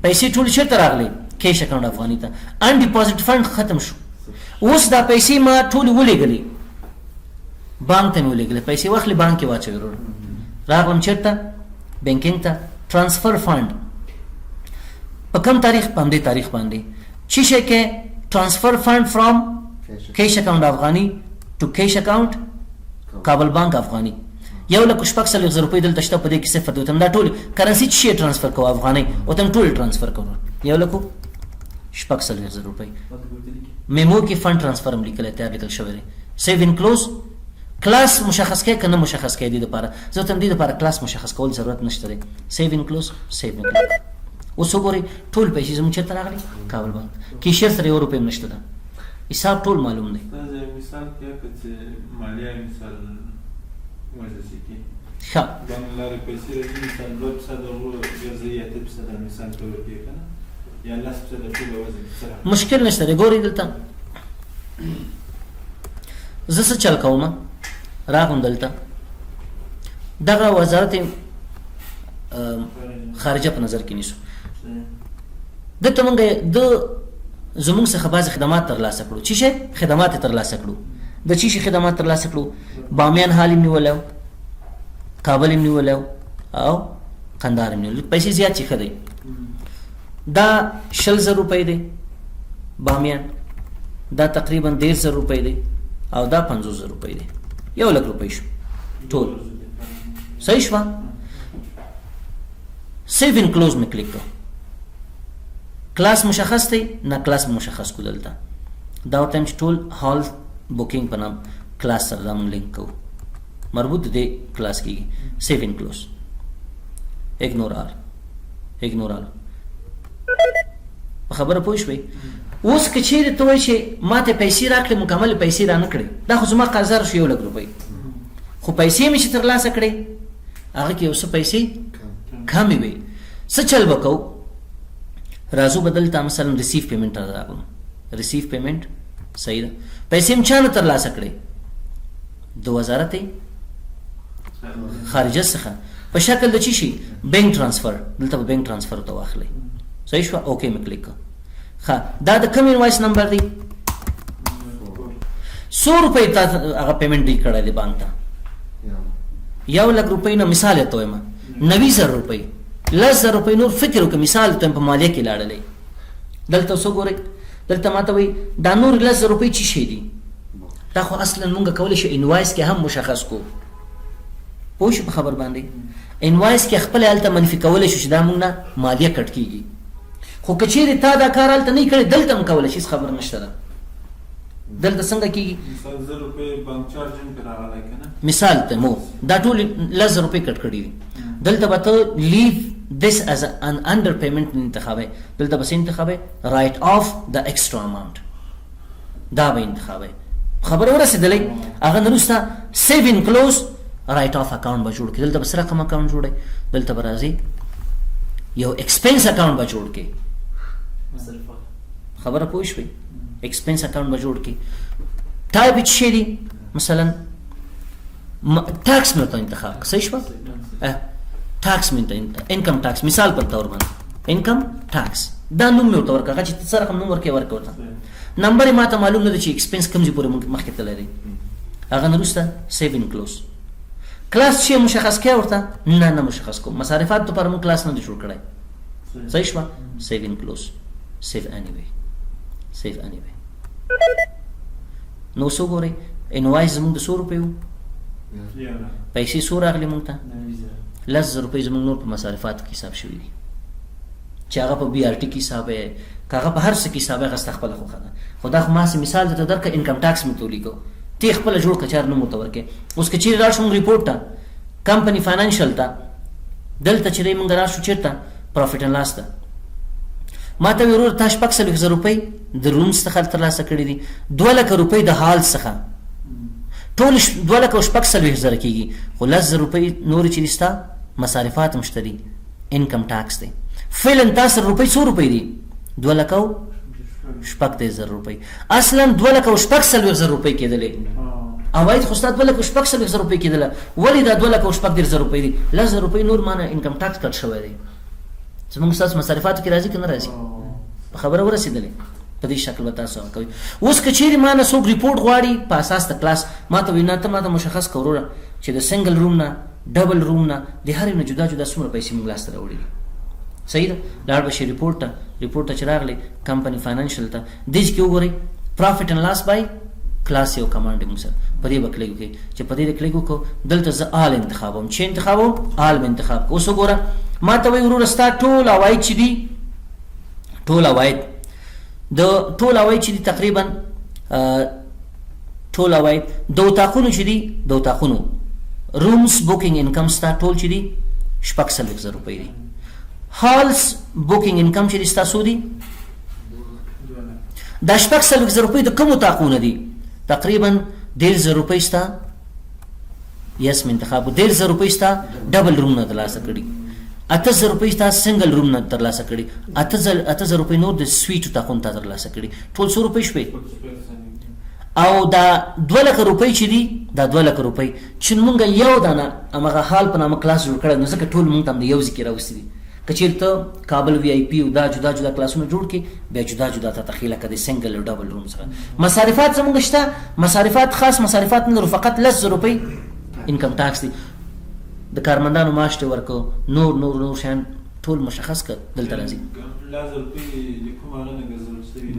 پیسې ټولې چېرته راغلې؟ کیش اکاونټ افغاني ته. ان ډیپازټ فند ختم شو. اوس دا پیسې ما ټولې ولېږلې، بانک ته مې ولېږلې، پیسې واخلې بانک کې واچوې. وروره راغلم چېرته؟ بانکینګ ته، ترانسفر فند. په کوم تاریخ؟ په همدې تاریخ باندې. چی شی کې؟ ترانسفر فند فرام کیش اکاونټ افغاني ټو کیش اکاونټ کابل بانک افغاني. 1,46,000 روپۍ دلته شته، په دې کې صفر دی. دا ټول کرنسي چې شی ترانسفر کوو افغانۍ او تم ټول ترانسفر کوو، 1,46,000 روپۍ. میمو کې فند ترانسفر هم لیکلی، تیار لیکل شوی دی. سیو ان کلوز. کلاس مشخص کې کنه؟ مشخص کې دي لپاره زه تم دې لپاره کلاس مشخص کول ضرورت نشته دی. سیو ان کلوز، سیو ان کلیک. اوس وګورئ ټول پیسې زموږ چېرته راغلي؟ کابل بانک. کیشیر سره یو روپۍ هم نشته ده، حساب ټول معلوم دی. مثال کې که چې مالیه مثال وځي کې ښه بانک لارې پیسې راځي، مثال 2% ګرځي یا 8% مثال ته ورکوي که نه، یا 10% ټول وځي؟ مشکل نشته دی. ګورئ دلته زه څه چل کوم. راغم دلته، دغه وزارت خارجه په نظر کې نیسو. دلته مونږ د زمونږ څخه بعضې خدمات ترلاسه کړو. چی شی خدمات یې ترلاسه کړو؟ د چی شي خدمات ترلاسه کړو؟ بامیان هال یې نیولی، کابل یې نیولی او قندهار یې نیولی. پیسې زیات چې ښه دی. دا 20,000 روپۍ دی بامیان، دا تقریبا 30,000 روپۍ دی او دا 50,000 روپۍ دی. 1 لک روپۍ شو ټول. صحیح شوه؟ سیو ان کلوز مې کلیک کړ. کلاس مشخص دی نه؟ کلاس مشخص کو. دلته دا ورته چې ټول هال بوکینګ په نام کلاس سره دا مونږ لینک کوو، مربوط دی کلاس کیږي. سیو ان کلوز، اګنور آل، اګنور آل. په خبره پوه شوې؟ اوس که چیرې ته وایې چې ما ته پیسې راکړې، مکمل پیسې را نه کړې، دا خو زما قرضدار شو 1 لک روپۍ، خو پیسې مې چې ترلاسه کړې هغه کې یو څه پیسې کمې وې، څه چل به کوو؟ راځو به دلته، مثلا ریسیف پیمنټ راغلم. ریسیف پیمنټ صحیح ده. پیسې هم چا نه ترلاسه کړې؟ د وزارت خارجه څخه، په شکل د چی شي؟ بانک ترانسفر. دلته به بانک ترانسفر ته واخلئ. صحیح شو؟ okay مې کلیک کړ. ښه، دا د کوم invoice number دی؟ څو روپۍ تا هغه پیمنټ دی کړی دی بانک ته؟ 1 لک روپۍ نه، مثال ته وایم 90,000 روپۍ، 10,000 روپۍ نور فکر وکړه. مثال ته په مالیه کې لاړلې. دلته څه ګورئ؟ دلته ماته وایي دا نور 10,000 روپۍ چی شی دي؟ دا خو اصلا مونږ کولی شو invoice کې هم مشخص کو. پوه شو په خبر باندې؟ invoice کې خپل هلته منفي کولی شو چې دا مونږ نه مالیه کټ کیږي، خو که چیرې تا دا کار هلته نه کړی، دلته هم کولی شي، هېڅ خبر نشته ده. دلته څنګه کیږي؟ مثال 1000 روپۍ بانک چارج هم پرې راغلی که نه؟ مثال ته مو دا ټول 10,000 روپۍ کټ کړي دي. دلته به ته leave this as an under payment انتخابي. دلته به څه انتخابي؟ write off the extra amount، دا به انتخابي. خبر ورسېدلې؟ هغه نه وروسته save and close، write off account به جوړ کړي. دلته به څه رقم account جوړي؟ دلته به راځي یو expense account به جوړ کړي. خبره پوه شوې؟ expense account به جوړ کړي. ټایپ یې څه دی؟ مثلا tax مې ورته انتخاب کړ. صحیح شوه؟ tax مې income tax مثال پر تور باندې income tax دا نوم مې ورته ورکړ. هغه چې څه رقم نوم ورکړي ورکړه ورته. نمبر یې ماته معلوم نه دی چې expense کوم ځای پورې مخکې تللی دی. هغه نه وروسته save and close. کلاس چې مشخص کړي ورته؟ نه، نه مشخص کوم. مصارفات لپاره موږ کلاس نه دی جوړ کړی. صحیح شوه؟ save and close، save anyway، save anyway. نو څه ګورئ؟ invoice زموږ د څو روپیو؟ پیسې څو راغلې موږ ته؟ 10,000 روپۍ زموږ نور په مصارفاتو کې حساب شوي دي، چې هغه په بي آر ټي کې حساب دی که هغه په هر څه کې حساب دی، هغه ستا خپله خوښه ده. خو دا خو ما هسې مثال درته درکړ. income tax مې ورته ولیکو، ته یې خپله جوړ کړه، چې هر نوم ورته ورکړې. اوس که چیرې راشو موږ report ته، company financial ته، دلته چې دی موږ راشو چېرته؟ profit and loss ته. ما ته ورور تا 46,000 روپۍ د rooms څخه ترلاسه کړې دي، 2 لکه روپۍ د هال څخه. ټول 2,46,000 کېږي، خو 10,000 روپۍ نورې چې دي ستا مصارفات هم شته دي، انکم ټاکس دی. فعلا تا سره روپۍ څو روپۍ دي؟ 2,36,000 روپۍ. اصلا 2,46,000 روپۍ کېدلې، عواید خو ستا 2,46,000 روپۍ کېدله، ولې دا 2,36,000 روپۍ دي؟ 10,000 روپۍ نور مانه انکم ټاکس کټ شوی دی. زموږ ستاسو مصارفاتو کې راځي که نه راځي؟ په خبره ورسېدلې؟ په دې شکل به تاسو هغه کوئ. اوس که چیرې ما نه څوک report غواړي په اساس د کلاس، ما ته وایي نه ته ما ته مشخص کړه وروره چې د single room نه double room نه د هرې نه جدا جدا څومره پیسې موږ لاسته راوړي دي. صحیح ده؟ لاړ به شي report ته، report ته چې راغلې company financial ته، دې کې وګورئ profit and loss by class یو command موږ سره په دې به کلیک وکړئ. چې په دې کلیک وکړو دلته زه all انتخابوم، چې انتخابوم all مې انتخاب کړو. اوس وګوره ما ته وایي وروره ستا ټول عواید چې دي، ټول عواید د ټول عواید چې دي تقریبا ټول عواید د اتاقونو چې دي، د اتاقونو rooms booking income ستا ټول چې دي 46,000 روپۍ دي. halls booking income چې دي ستا څو دي؟ دا 46,000 روپۍ د کوم اتاقونه دي؟ تقریبا 30,000 روپۍ ستا، yes مې انتخاب، 30,000 روپۍ ستا double room نه ترلاسه کړي، 8,000 روپۍ ستا single room نه ترلاسه کړي، 8,000 روپۍ نور د suite اتاقونو ته ترلاسه کړي، ټول څو روپۍ شوې؟ او دا 2 لکه روپۍ چې دي، دا 2 لکه روپۍ چې مونږ یو دانه همغه hall په نامه کلاس جوړ کړی، نو ځکه ټول مونږ ته هم د یو ځای کې راوستي دي. که چېرته کابل VIP او دا جدا جدا کلاسونه جوړ کړي، بیا جدا جدا ته تخیل که د single او double room څخه مصارفات زمونږ شته، مصارفات خاص مصارفات نه لرو، فقط 10,000 روپۍ income tax دي، د کارمندانو معاش ته ورکو، نور نور نور شیان ټول مشخص کړ دلته راځي. 10,000 روپۍ د کوم هغه نه ګرځول شوي؟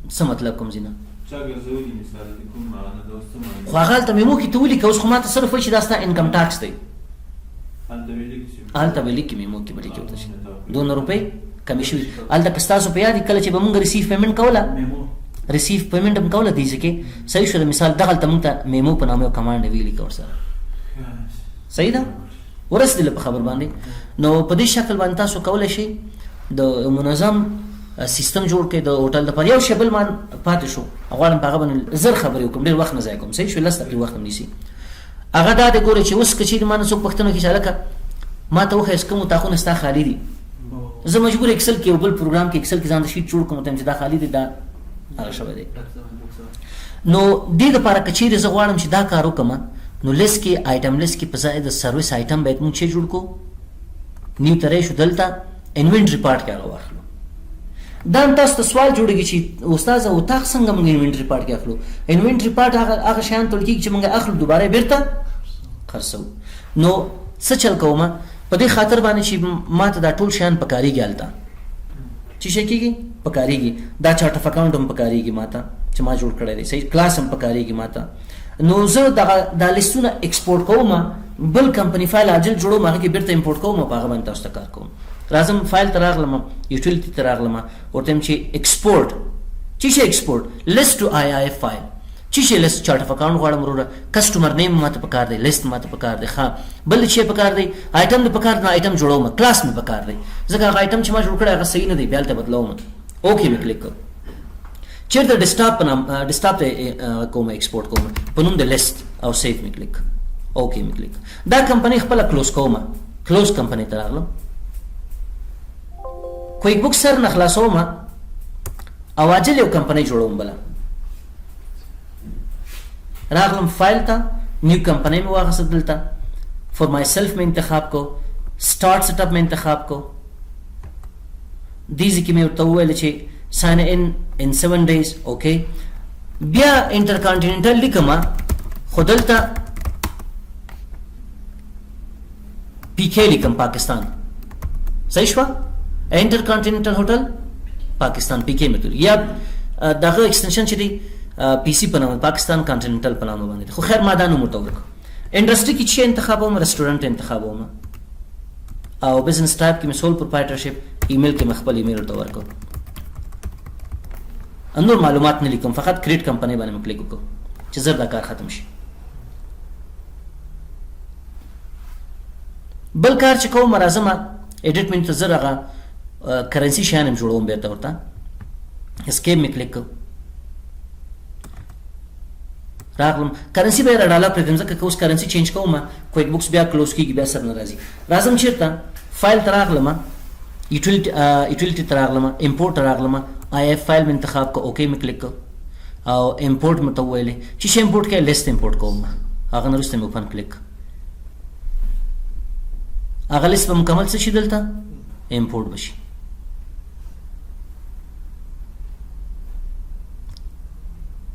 څه مطلب کوم ځای نه؟ چا ګرځولي مثال د کوم هغه نه، دا اوس څه معنی؟ خو هغه هلته memo کې ته ولیکه. اوس خو ما ته صرف وایي چې دا ستا income tax دی. هلته به لیکي چې هلته به لیکي، memo کې به لیکي ورته چې دونه روپۍ کمې شوي. هلته که ستاسو په یاد وي کله چې به مونږ receive payment کوله، receive payment هم کوله دې ځای کې، صحیح شو؟ د مثال دغلته مونږ ته memo په نامه یو command ویلي ورسره، صحیح ده؟ ورسېدله په خبر باندې؟ نو په دې شکل باندې تاسو کولی شئ د منظم سیستم جوړ کړئ د هوټل لپاره. یو شی بل مان پاتې شو، غواړم په هغه باندې زر خبرې وکړم، ډېر وخت نه ضایع کوم. صحیح شو؟ 10 دقیقې وخت هم نیسي. هغه دا دی ګورئ چې اوس که چېرې ما نه څوک پوښتنه وکړي چې هلکه ما ته وښیه کوم اتاقونه ستا خالي دي، زه مجبور Excel کې یو بل پروګرام کې Excel کې ځان د sheet جوړ کړم، ورته وایم چې دا خالي دی، دا هغه شوی دی. نو دې دپاره که چېرې زه غواړم چې دا کار وکړم، نو لیست کې item list کې په ځای د service item باید مونږ چې جوړ کړو، new ته راشو، دلته inventory part کې هغه واخلو. دا هم تاسو ته سوال جوړېږي چې استاد اتاق څنګه موږ inventory part کې اخلو؟ inventory part هغه شیان ته کېږي چې موږ اخلو دوباره بیرته خرڅوو. نو څه چل کوم په دې خاطر باندې چې ما ته دا ټول شیان پکارېږي، هلته چې شی کېږي پکارېږي، دا chart of account هم پکارېږي ما ته چې ما جوړ کړی دی، صحیح؟ کلاس هم پکارېږي ما ته. نو زه دغه دا لیستونه export کوم، بل company file عاجل جوړوم، هغه کې بیرته import کوم، په هغه باندې تاسو ته کار کوم. راځم فایل ته راغلم، utility ته راغلم، ورته وایم چې export. چې شي export؟ list to IIF file. چې شي list؟ chart of account غواړم وروره، customer name ماته پکار دی، لیست ماته پکار دی، ښه بل شی پکار دی، item د پکار دی، item جوړوم، کلاس مې پکار دی، ځکه هغه item چې ما جوړ کړی هغه صحیح نه دی، بیا هلته بدلوم. okay مې کلیک کړ، چېرته desktop په نام desktop ته کوم export کوم په نوم د لیست، او save مې کلیک، okay مې کلیک. دا کمپنۍ خپله close کوم، close company ته راغلم، QuickBook سر نه خلاصوم او عاجل یو کمپنۍ جوړوم. بله راغلم فایل ته، new company مې واخیسته، دلته for myself مې انتخاب کو، start setup مې انتخاب کو. دې ځای کې مې ورته وویل چې sign in in 7 days. okay، بیا انټرکانټیننټل لیکم، خو دلته PK لیکم، پاکستان. صحیح شوه؟ انټرکانټیننټل هوټل پاکستان PK مې کړ، یا دغه extension چې دی PC په نامه، پاکستان کانټیننټل په نامه باندې، خو خیر ما دا نوم ورته ورکړ. industry کې چې انتخابوم، رستورانت انتخابوم، او business type کې مې sole proprietorship، email کې مې خپل ایمیل ورته ورکړ. نور معلومات نه لیکم، فقط create company باندې مې کلیک وکړ چې زر دا کار ختم شي. بل کار چې کوم، راځم edit مې ته، زر هغه currency شیان هم جوړوم، بیرته ورته escape مې کلیک کړ. راغلم currency به ډالر پرېږدم، ځکه که اوس currency change کوم QuickBooks بیا close کیږي، بیا سر نه راځي. راځم چېرته؟ فایل ته راغلم، utility ته راغلم، import ته راغلم، IF file مې انتخاب کړ، okay مې کلیک کړ او import مې ته وویلې چې شی import کړې، list import کوم. هغه نه وروسته مې open کلیک، هغه لیست به مکمل څه شي دلته import به شي.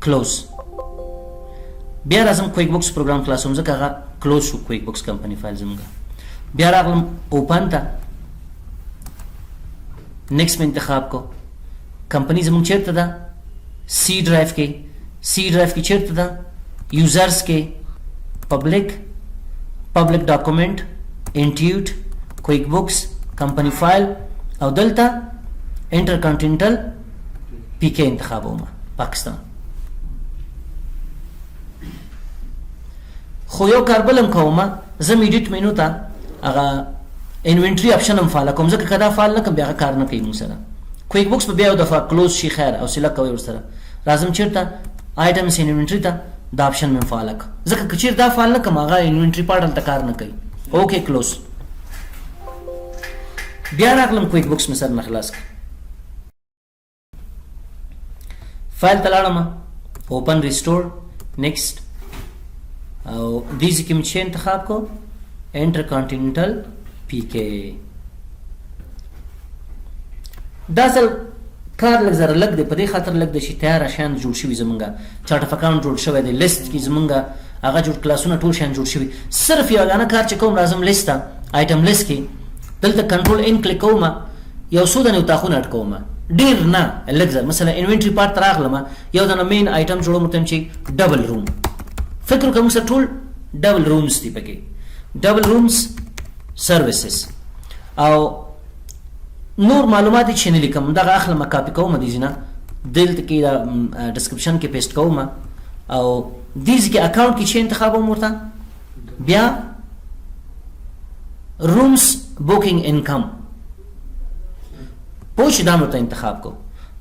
close. بیا راځم QuickBooks پروګرام خلاصوم، ځکه هغه close شو QuickBooks company file زموږ. بیا راغلم open ته، next مې انتخاب کو. کمپنی زموږ چېرته ده؟ C drive کې. C drive کې چېرته ده؟ users کې، public، public document، Intuit، QuickBooks company file، او دلته Intercontinental PK انتخابوم، پاکستان. خو یو کار بل هم کوم، زه edit menu ته هغه inventory option هم فعال کوم، ځکه که دا فعال نه کړم بیا هغه کار نه کوي موږ سره. QuickBooks به بیا یو دفعه close شي، خیر او select کوئ ورسره. راځم چېرته؟ items inventory ته، دا option مې فعال کړ، ځکه که چېرې دا فعال نه کړم هغه inventory part هلته کار نه کوي. okay close. بیا راغلم QuickBooks مې سر نه خلاص کړ، فایل ته لاړم، open restore، next، او دې ځای کې مې چې انتخاب کړو Intercontinental PK. دا ځل کار لږ زره لږ دی، په دې خاطر لږ دی چې تیار شیان جوړ شوي، زمونږ chart of account جوړ شوی دی، لیست کې زمونږ هغه جوړ کلاسونه ټول شیان جوړ شوي. صرف یو دانه کار چې کوم، راځم لیست ته، item list کې دلته control N کلیک کوم، یو څو دانې اتاقونه add کوم، ډېر نه لږ زر. مثلا inventory part ته راغلم، یو دانه main item جوړوم ورته چې double room. فکر وکړه موږ سره ټول double rooms دي پکې، double rooms services او نور معلومات چې نه لیکم، دغه اخلم کاپي کوم دې ځای نه، دلته کې دا description کې paste کوم، او دې ځای کې account کې چې انتخابوم ورته بیا rooms booking income پوه شو، دا مې ورته انتخاب کو.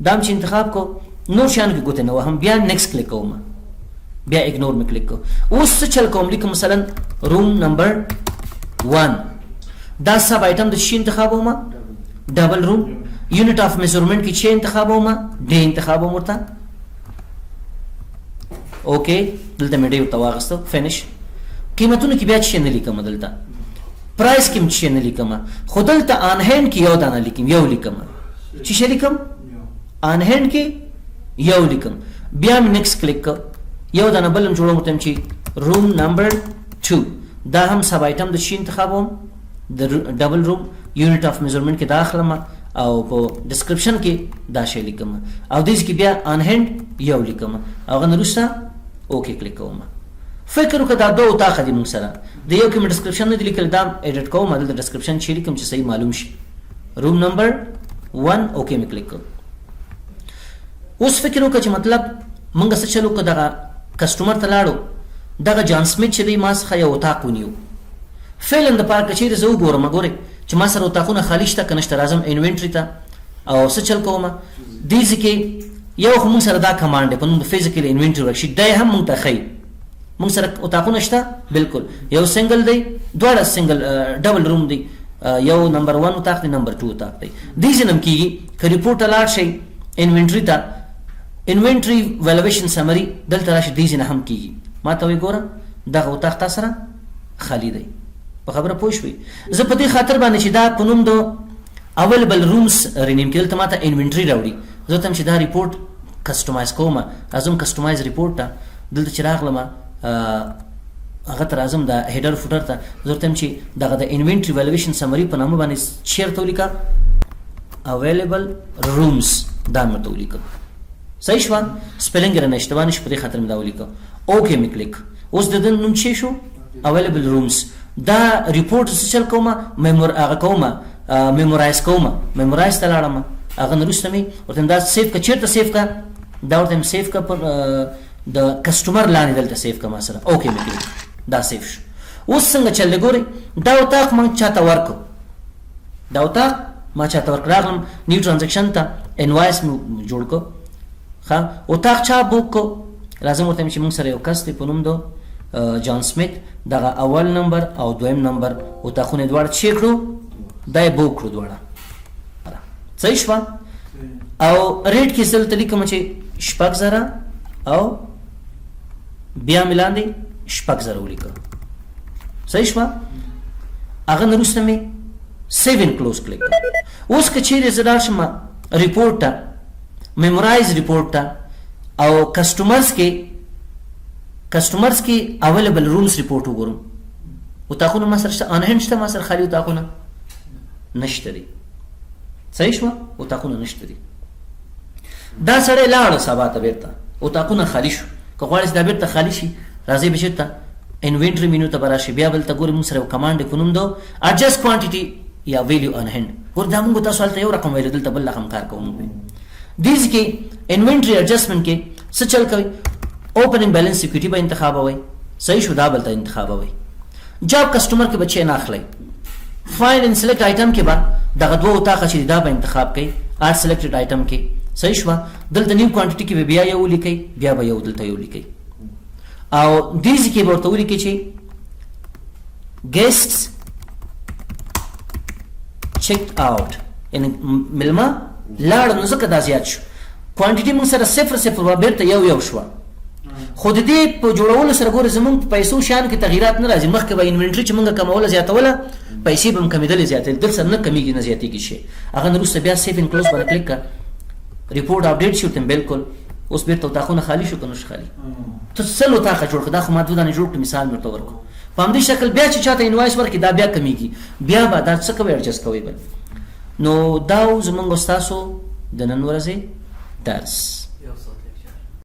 دا مې چې انتخاب کو نور شیانو کې ګوتې نه وهم، بیا next کلیک کوم، بیا ignore مې کلیک کو. اوس څه چل کوم، لیکم مثلا room number 1، دا sub item د شي انتخابوم، double room، unit of measurement کې چې انتخابوم، day انتخابوم ورته. okay دلته مې day ورته واغستو، finish. قیمتونو کې بیا چې نه لیکم، دلته price کې چې نه لیکم، خو دلته on hand کې یو دانه لیکم، یو لیکم. چې څه لیکم؟ on hand کې یو لیکم. بیا مې next کلیک کړ، یو دانه بل هم جوړوم ورته چې room number 2، دا هم sub item د شي انتخابوم، د double room، unit of measurement کې دا اخلم او په description کې دا شی لیکم، او دې کې بیا on hand یو لیکم، هغه نه وروسته okay کلیک کوم. فکر وکړه دا دوه اتاقه دي موږ سره، د یو کې مې description نه دی لیکلی، دا edit کوم، دلته description چې لیکم چې صحیح معلوم شي، room number 1، okay مې کلیک کړ. اوس فکر وکړه چې مطلب موږ څه چل وکړو، دغه customer ته لاړو، دغه جان سمیت چې دی ما څخه یو اتاق ونیو. فعلا د پاره که چېرې زه وګورم، ګورئ چې ما سره اتاقونه خالي شته که نشته، راځم inventory ته او څه چل کوم. دې ځای کې یو خو موږ سره دا command دی په نوم د physical inventory worksheet، دی هم موږ ته ښیي موږ سره اتاقونه شته. بالکل یو single دی، دواړه single double room دی، یو number 1 اتاق دی، number 2 اتاق دی. دې ځای نه هم کېږي که report ته لاړ شئ inventory ته، inventory valuation summary دلته راشي، دې ځای نه هم کېږي. ما ته وایي ګوره دغه اتاق تا سره خالي دی. په خبره پوه شوئ؟ زه په دې خاطر باندې چې دا په نوم د available rooms rename کېدل ته ما ته inventory راوړي، زه ورته چې دا report customize کوم، راځم customize report ته، دلته چې راغلم هغه ته راځم د header footer ته، زه ورته وایم چې دغه د inventory valuation summary په نامه باندې چېرته ولیکه، available rooms، دا مې ورته ولیکه. صحیح شوه؟ spelling یې رانه اشتباه نه شي، په دې خاطر مې دا ولیکه. okay مې کلیک. اوس د ده نوم څه شو؟ available rooms. دا report څه چل کوم، memor هغه کوم، memorize کوم، memorize ته لاړم، هغه نه وروسته مې ورته دا save که، چېرته save که، دا ورته مې save که پر د customer لاندې دلته save که ما سره. okay مې کلیک، دا save شو. اوس څنګه چل دی ګورئ، دا اتاق ما چاته ورکړو، دا اتاق ما چاته ورکړ، راغلم new transaction ته، invoice مې جوړ کړ. ښه اتاق چا book کړو؟ راځم ورته چې موږ سره یو کس دی په نوم د جان سمیت، دغه اول نمبر او دویم نمبر اتاقونه دواړه چې کړو، دا یې book کړو دواړه. صحیح شوه؟ او rate کې زه دلته لیکم چې 6000 او بیا مې لاندې 6000 ولیکه. صحیح شوه؟ هغه نه وروسته مې save and close click کړ. اوس که چیرې زه لاړ شم report ته، memorize report ته، او customers کې، customers کې available rooms report وګورم، اتاقونه ما سره شته، on hand شته، ما سره خالي اتاقونه نشته دي. صحیح شوه؟ اتاقونه نشته دي. دا سړی لاړ سبا ته بیرته اتاقونه خالي شو. که غواړې چې دا بیرته خالي شي، راځئ به چېرته inventory menu ته به راشي، بیا بل ته ګوري موږ سره یو command په نوم دو adjust quantity یا value on hand. ګور دا موږ تاسو هلته یو رقم ویلو، دلته بل رقم کار کوو موږ. دې ځای کې inventory adjustment کې څه چل کوي؟ opening balance equity به انتخابوي. صحیح شو؟ دا بل ته انتخابوي. job customer کې به چې نه اخلي، find and select item کې به دغه دوه اتاقه چې دا به انتخاب کوي add selected item کې. صحیح شوه؟ دلته new quantity کې به بیا یو ولیکئ، بیا به یو دلته یو لیکئ، او دې ځای کې به ورته ولیکئ چې guests checked out، یعنی مېلمه لاړ، نو ځکه دا زیات شو. quantity موږ سره صفر صفر وه، بېرته یو یو شوه. خو د دې په جوړولو سره ګوره زمونږ په پیسو شیانو کې تغیرات نه راځي. مخکې به inventory چې موږ کموله زیاتوله، پیسې به هم کمېدلې زیاتېدلې، دلته نه کمیږي نه زیاتېږي شي. هغه نه وروسته بیا save and close باندې کلیک کړه، report update شو ورته. بالکل اوس بېرته اتاقونه خالي شو که نه شو خالي؟ ته 100 اتاقه جوړ کړه، دا خو ما دوه دانې جوړ کړ، مثال مې ورته ورکړو. په همدې شکل بیا چې چاته invoice ورکړي، دا بیا کمیږي، بیا به دا څه کوي؟ adjust کوي بل. نو دا و زمونږ ستاسو د نن ورځې درس.